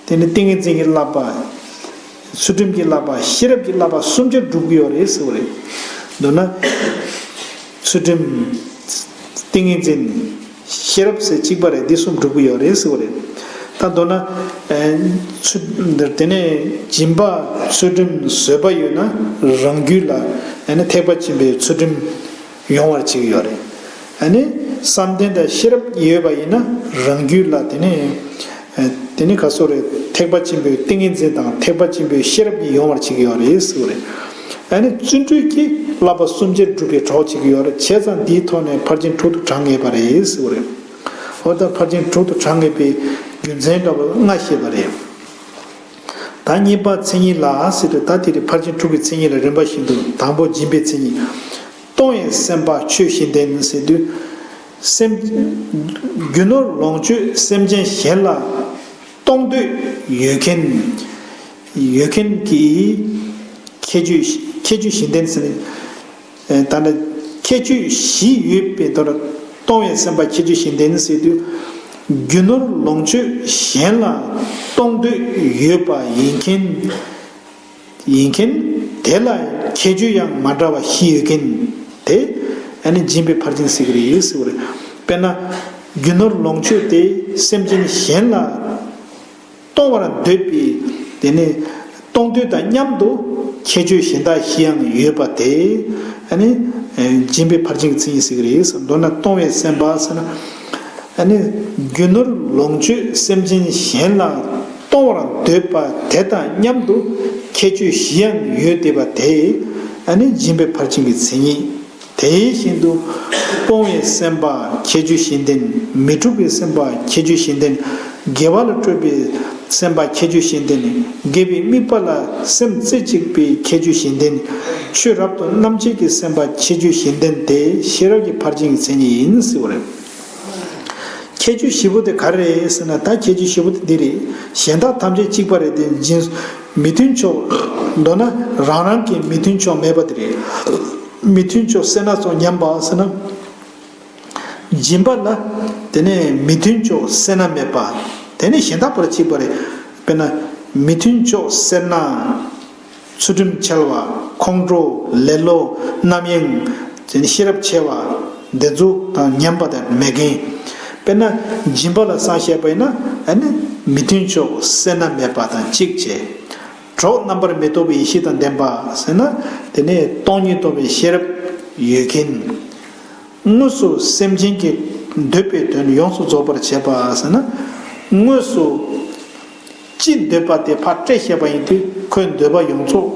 དེ་ནི་ཏིང་ངེ་འཛིན་གྱི་བསླབ་པ། ཚུལ་ཁྲིམས་ཀྱི་བསླབ་པ། ཤེས་རབ་ཀྱི་བསླབ་པ་གསུམ་ཆར་སྒྲུབ་ཀྱི་ཡོད་རེད་ཟེར་བ་རེད། མདོར་ན། ཚུལ་ཁྲིམས། ཏིང་ངེ་འཛིན། ཤེས་རབ་ཟེར་གཅིག་པ་རེད། འདི་གསུམ་སྒྲུབ་ཀྱི་ཡོད་རེད་ཟེར་བ་རེད། ད་མདོར་ན། ཨེ། ཚུལ། དེ་ནས་སྦྱིན་པ་ཚུལ་ཁྲིམས་བཟོད་པ་ཡོད་ན་རང་རྒྱུད་ལ་ཨ་ནི་ཐེག་པ་ཆེན་པོའི་ཚུལ་ཁྲིམས་ཡོང་བར་བྱེད་ཀྱི་ཡོད་རེད། ཨ་ནི་བསམ་གཏན་དང་ཤེས་རབ་ཡོད་པ་ཡིན་ན་རང་རྒྱུད་ལ་དེ་ནས། ཨེ། དེ་ནི་ག་སོ་རེད། ཐེག་པ་ཆེན་པོའི་ཏིང་ངེ་འཛིན་དང་ཐེག་པ་ཆེན་པོའི་ཤེས་རབ་ཀྱིས་ཡོང་བར་བྱེད་ཀྱི་ཡོད་རེད་ཟེར་བ་རེད། ཨ་ནི་བརྩོན་འགྲུས་ཀྱིས་བསླབ་པ་གསུམ་ཆར་སྒྲུབ་པའི་གྲོགས་བྱེད་ཀྱི་ཡོད་རེད། བྱས་ཙང་འདིའི་ཐོག་ནས་ཕར་ཕྱིན་དྲུག་ཏུ་དྲང་ངེས་པ་རེད་ཟེར་བ་རེད། འོ་ད་ཕར་ཕྱིན་དྲུག་ཏུ་དྲང་ངེས་པའི་རྒྱུ་མཚན་འདྲ་བོ་ལྔ་བཤད་པ་རེད། ད་གཉིས་པ་མཚན་ཉིད་ལ་ཟེར་ཏེ་ད་དེ་རེད། ཕར་ཕྱིན་དྲུག་གི་མཚན་ཉིད་ལ་རིམ་པ་བཞིན་དུ་དང་པོ་སྦྱིན་པའི་མཚན་ཉིད། གཏོང་བའི་སེམས་པ་ཆོས་བཞིན་ལྡན་ཟེར་དུས། སེམས། རྒྱུ་ནོར་ལོངས་སྤྱོད་སེམས་ཅན་གཞན་ལ་གཏོང་འདོད་ཡོད་མཁན། ཡོད་མཁན་གྱི་ཁྱད་ཆོས། ཁྱད་ཆོས་བཞིན་ལྡན་ཟེར་ནས། ད་ནི་ཁྱད་ཆོས་བཞི་ཡོད་པའི་མདོར་གཏོང་བའི་སེམས་པ་ཁྱད་ཆོས་བཞིན་ལྡན་ཟེར་དུས། རྒྱུ་ནོར་ལོངས་སྤྱོད་གཞན་ལ་གཏོང་འདོད་ཡོད་པ་ཡིན་མཁན། ཡིན་མཁན། དེ་ལ་ཁྱད་ཆོས་ཡང་མ་འདྲ་བ་བཞི་ཡོད་མཁན་དེ་ཨ་ནི་སྦྱིན་པའི་ཕར་ཕྱིན་ཟེར་གྱི་རེད་ཟེར་བ་རེད། དཔེར་ན། རྒྱུ་ནོར་ལོངས་སྤྱོད་དེ་སེམས་ཅན་གཞན་ལ་གཏོང་བར་འདོད་པའི་དེ་ནི་གཏོང་འདོད་དང་མཉམ་དུ་ཁྱད་ཆོས་གཞན་དག་བཞི་ཡང་ཡོད་པ་དེ་ཨ་ནི་སྦྱིན་པའི་ཕར་ཕྱིན་གྱི་མཚན་ཉིད་ཟེར་གྱི་རེད། མདོར་ན་གཏོང་བའི་སེམས་པ་ཟེར་ན། ཨ་ནི་རྒྱུ་ནོར་ལོངས་སྤྱོད་སེམས་ཅན་གཞན་ལ་གཏོང་བར་འདོད་པ་དེ་དང་མཉམ་དུ་ཁྱད་ཆོས་བཞི་ཡང་ཡོད་བསྡད་པ་དེ་ཨ་ནི་སྦྱིན་པའི་ཕར་ཕྱིན་གྱི་མཚན་ཉིད། དེ་བཞིན་དུ་སྤོང་བའི་སེམས་པ་ཁྱད་ཆོས་བཞིན་ལྡན། མི་འཁྲུགས་པའི་སེམས་པ་ཁྱད་ཆོས་བཞིན་ལྡན། དགེ་བ་ལ་སྤྲོ་བའི་སེམས་པ་ཁྱད་ཆོས་བཞིན་ལྡན། དགེ་བའི་དམིགས་པ་ལ་སེམས་རྩེ་གཅིག་པའི་ཁྱད་ཆོས་བཞིན་ལྡན། ཆོས་རབ་ཏུ་རྣམ་འབྱེད་ཀྱི་སེམས་པ་ཁྱད་ཆོས་བཞིན་ལྡན་ཏེ་ཤེས་རབ་ཀྱི་ཕར་ཕྱིན་གྱི་མཚན་ཉིད་ཡིན་ཟེར་བ་རེད། ཁྱད་ཆོས་བཞི་པོ་དེ་ག་རེ་རེད་ཟེར་ན། ད་ཁྱད་ཆོས་བཞི་པོ་དེ་འདི་རེད། གཞན་དག་ཐམས་ཅད་གཅིག་པ་རེད་དེ། སྦྱིན། མི་མཐུན་ཕྱོགས། མདོར་ན་རང་རང་གི་མི་མཐུན་ཕྱོགས་མེད་པ་དེ་རེད། མི་མཐུན་ཕྱོགས་སེར་སྣ་སོགས་ཉམས་པ་ཟེར་ན། སྦྱིན་པ་ལ་དེ་ནས་མི་མཐུན་ཕྱོགས་སེར་སྣ་མེད་པ། དེ་ནས་གཞན་དག་པོ་ལ་གཅིག་པ་རེད། དཔེར་ན། མི་མཐུན་ཕྱོགས་སེར་སྣ། ཚུལ་ཁྲིམས་འཆལ་བ། ཁོང་ཁྲོ། ལེ་ལོ། རྣམ་གཡེང་། དེ་ནས་ཤེས་རབ་འཆལ་བ། འདི་ཚོ་དང་ཉམས་པ་དང་མེད་མཁན། དཔེར་ན་སྦྱིན་པ་ལ་བསམ་བཞག་པ་ཡིན་ན་ཨ་ནི་མི་མཐུན་ཕྱོགས་སེར་སྣ་མེད་པ་དང་གཅིག་བྱས། གྲོགས་རྣམ་པར་མི་རྟོག་པའི་ཡེ་ཤེས་དང་ལྡན་པ་ཟེར་ན། དེ་ནས་སྟོང་ཉིད་རྟོགས་པའི་ཤེས་རབ་ཡོད་མཁན། དངོས་སུ་སེམས་ཅན་གྱི་འདོད་པའི་དོན་ཡོངས་སུ་རྫོགས་པར་བྱེད་པ་ཟེར་ན། དངོས་སུ་ཅི་འདོད་པ་དེ་ཕར་སྤྲད་བཞག་པ་ཡིན་དུས་ཁོའི་འདོད་པ་ཡོངས་རྫོགས་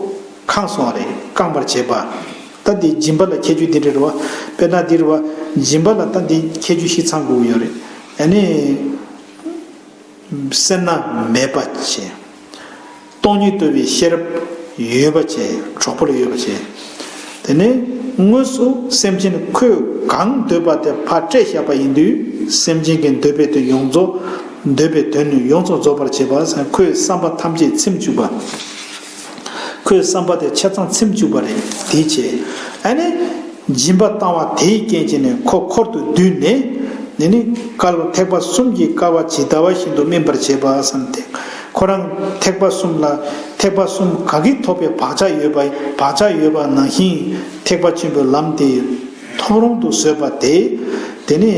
ཁེངས་སོང་བ་རེད། བསྐང་བར་བྱེད་པ། ད་འདི་སྦྱིན་པ་ལ་ཁྱད་ཆོས་འདི་འདྲ་རེད་བ། དཔེར་ན་འདི་རེད་བ། སྦྱིན་པ་ལ་ད་འདི་ཁྱད་ཆོས་བཞི་ཚང་དགོས་ཀྱི་ཡོད་རེད། ཨ་ནི། སེར་སྣ་མེད་པ་བྱས། སྟོང་ཉིད་རྟོགས་པའི་ཤེས་རབ་ཡོད་པ་བྱས། གྲོགས་པོ་ལ་ཡོད་པ་བྱས། དེ་ནས་དངོས་སུ་སེམས་ཅན་ཁོས་གང་འདོད་པ་དེ་ཕར་སྤྲད་བཞག་པ་ཡིན་དུས་སེམས་ཅན་གྱི་འདོད་པའི་དོན་ཡོངས་རྫོགས། འདོད་པའི་དོན་ནི་ཡོངས་སུ་རྫོགས་པར་བྱེད་པ་ཟེར། ཁོའི་བསམ་པ་ཐམས་ཅད་ཚིམ་བཅུག་པ། ཁོའི་བསམ་པ་དེ་ཆ་ཚང་ཚིམ་བཅུག་པ་རེད། དེ་བྱས། ཨ་ནི། སྦྱིན་པ་བཏང་བ་དེའི་རྐྱེན་བྱས་ནས་ཁོ་འཁོར་དུ་བསྡུས་ནས། དེ་ནི་བསྐལ་པ་ཐེག་པ་གསུམ་གྱི་བསྐལ་པ་ཇི་ལྟ་བ་བཞིན་དུ་སྨིན་པར་བྱེད་པ་བསམ་སྟེ། ཁོ་རང་ཐེག་པ་གསུམ་ལ། ཐེག་པ་གསུམ་ག་གི་ཐོབ་པའི་བག་ཆགས་ཡོད་པ། བག་ཆགས་ཡོད་པ་ནང་བཞིན་ཐེག་པ་ཆེན་པོའི་ལམ་དེ་ཐོབ་རུང་དུ་བཟོད་པ་དེ། དེ་ནི་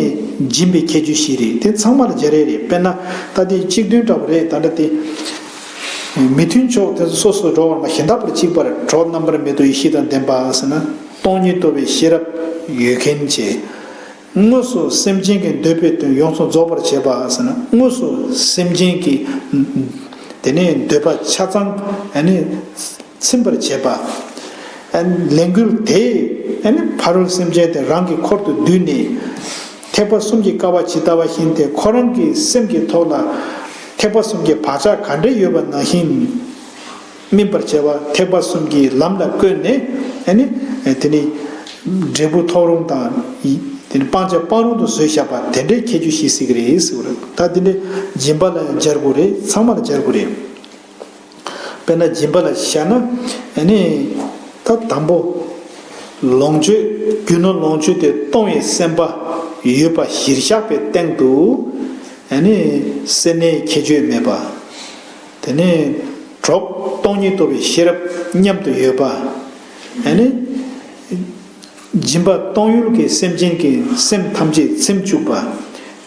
སྦྱིན་པའི་ཁྱད་ཆོས་བཞི་རེད། དེ་ཚང་མ་ལ་སྦྱར་ཡས་རེད། དཔེར་ན་ད་དེ་གཅིག་མཐུན་འདྲ་པོ་རེད། ད་ལྟ་དེ། མི་མཐུན་ཕྱོགས་དེ་ཚོ་སོ་སོར་འགྲོ་བར་མ། གཞན་དག་པོ་ལ་གཅིག་པ་རེད། གྲོགས་རྣམ་པར་མི་རྟོག་ཡེ་ཤེས་དང་ལྡན་པ་ཟེར་ན། སྟོང་ཉིད་རྟོགས་པའི་ཤེས་རབ་ཡོད་མཁན་བྱས། དངོས་སུ་སེམས་ཅན་གྱི་འདོད་པའི་དོན་ཡོངས་སུ་རྫོགས་པར་བྱེད་པ་ཟེར་ན། དངོས་སུ་སེམས་ཅན་གྱི་དེ་ནས་འདོད་པ་ཆ་ཚང་ཨ་ནི་ཚིམ་པར་བྱེད་པ། ཨ་ནི་ལས་འགུལ་དེ་ཨ་ནི་ཕ་རོལ་སེམས་ཅན་དེ་རང་གི་འཁོར་དུ་བསྡུས་ནས། ཐེག་པ་གསུམ་གྱི་བསྐལ་པ་ཇི་ལྟ་བ་བཞིན་དེ་ཁོ་རང་གི་སེམས་ཀྱི་ཐོག་ལ། ཐེག་པ་གསུམ་གྱི་བག་ཆགས་ག་འདྲ་ཡོད་པ་ནང་བཞིན་སྨིན་པར་བྱེད་པ། ཐེག་པ་གསུམ་གྱི་ལམ་ལ་བཀོད་ནས་ཨ་ནི་དེ་ནི་འབྲས་བུ་ཐོབ་རུང་དང་། དེ་ནི་སྤང་བྱ་སྤང་རུང་དུ་བཟོས་བཞག་པ་དེ་འདྲའི་ཁྱད་ཆོས་ཤིག་གཟིགས་ཀྱི་རེད་ཟེར་བ་རེད། ད་དེ་འདྲའི་སྦྱིན་པ་ལ་སྦྱར་དགོས་རེད། ཚང་མ་ལ་སྦྱར་དགོས་རེད། དཔེར་ན་སྦྱིན་པ་ལ་བཞག་ན་ཨ་ནི་ད་དང་པོ་ལོངས་སྤྱོད་རྒྱུ་ནོར་ལོངས་སྤྱོད་དེ་གཏོང་བའི་སེམས་པ་ཡོད་པ་གཞིར་བཞག་པའི་སྟེང་དུ་ཨ་ནི་སེར་སྣའི་ཁྱད་ཆོས་མེད་པ། དེ་ནས་གྲོགས་སྟོང་ཉིད་རྟོགས་པའི་ཤེས་རབ་མཉམ་དུ་ཡོད་པ། ཨ་ནི་སྦྱིན་པ་གཏོང་ཡུལ་གྱི་སེམས་ཅན་གྱི་སེམས་ཐམས་ཅད་ཚིམ་བཅུག་པ།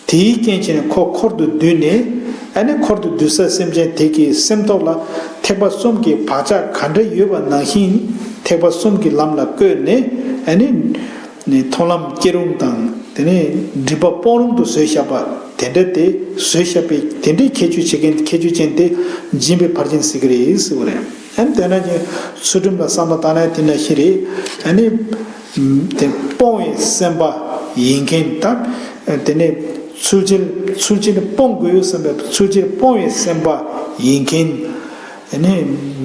དེའི་རྐྱེན་བྱས་ནས་ཁོ་འཁོར་དུ་བསྡུས་ནས་ཨ་ནི་འཁོར་དུ་བསྡུས་ས་སེམས་ཅན་དེ་གི་སེམས་ཐོག་ལ་ཐེག་པ་གསུམ་གྱི་བག་ཆགས་ག་འདྲ་ཡོད་པ་ནང་བཞིན་ཐེག་པ་གསུམ་གྱི་ལམ་ལ་བཀོད་ནས་ཨ་ནི་ནི་མཐོང་ལམ་སྐྱེ་རུང་དང་དེ་ནས་སྒྲིབ་པ་སྤོང་རུང་དུ་བཟོས་བཞག་པ་དེ་འདྲ་དེ་བཟོས་བཞག་པའི་དེ་འདྲའི་ཁྱད་ཆོས་བྱེད་མཁན་ཁྱད་ཆོས་ཅན་དེ་སྦྱིན་པའི་ཕར་ཕྱིན་ཟེར་གྱི་རེད་ཟེར་བ་རེད། ཨ་ནི་དེ་ན་ཀྱི་ཚུལ་ཁྲིམས་ལ་བསམ་པ་བཏང་ན་དེ་ན་ཤི་རེད། ཨ་ནི་དེ་སྤོང་བའི་སེམས་པ་ཡིན་མཁན་དང་། དེ་ནས་ཚུལ་ཆེར་ཚུལ་ཆེར་སྤོང་དགོས་ཡོད་བསམ་པའི་ཚུལ་ཆེར་སྤོང་བའི་སེམས་པ་ཡིན་མཁན། ཨ་ནི་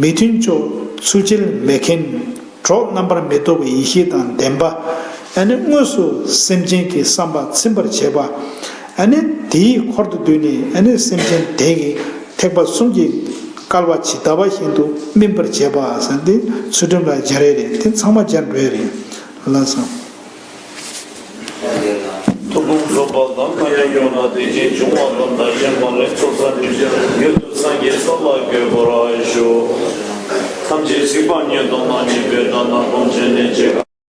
མི་མཐུན་ཕྱོགས་ཚུལ་ཆེར་མེད་མཁན། གྲོགས་རྣམ་པར་མི་རྟོག་པའི་ཡེ་ཤེས་དང་ལྡན་པ། ཨ་ནི་དངོས་སུ་སེམས་ཅན་གྱི་བསམ་པ་ཚིམ་པར་བྱེད་པ། ཨ་ནི་དེའི་འཁོར་དུ་བསྡུས་ནས་ཨ་ནི་སེམས་ཅན་དེ་གི་ཐེག་པ་གསུམ་གྱི་སྐལ་བ་ཇི་ལྟ་བ་བཞིན་དུ་སྨིན་པར་བྱེད་པ་ཟེར་ཏེ་ཚུལ་ཁྲིམས་ལ་སྦྱར་ཡས་རེད། དེ་ཚང་མ་སྦྱར་འགྲོ་ཡས་རེད། ལགས་སོ། ཐུགས་དགོངས་རྫོགས་པ་དང་མཉམ་པར་ཡོང་ལ། དེ་བཞིན་འབྱུང་བ་དང་བདག་གཞན་མ་ལུས་ཚོགས་བསགས་ནས་ཡུན་དུ་སངས་རྒྱས་ས་ལ་འགོད་པར་ཤོག །ཐམས་ཅད་གཟིགས་པ་ཉིད་དང་ནང་ཉིད་པའི་དགྲ་རྣམས་ཕམ་བྱས་ནས། སྐྱེ་རྒ་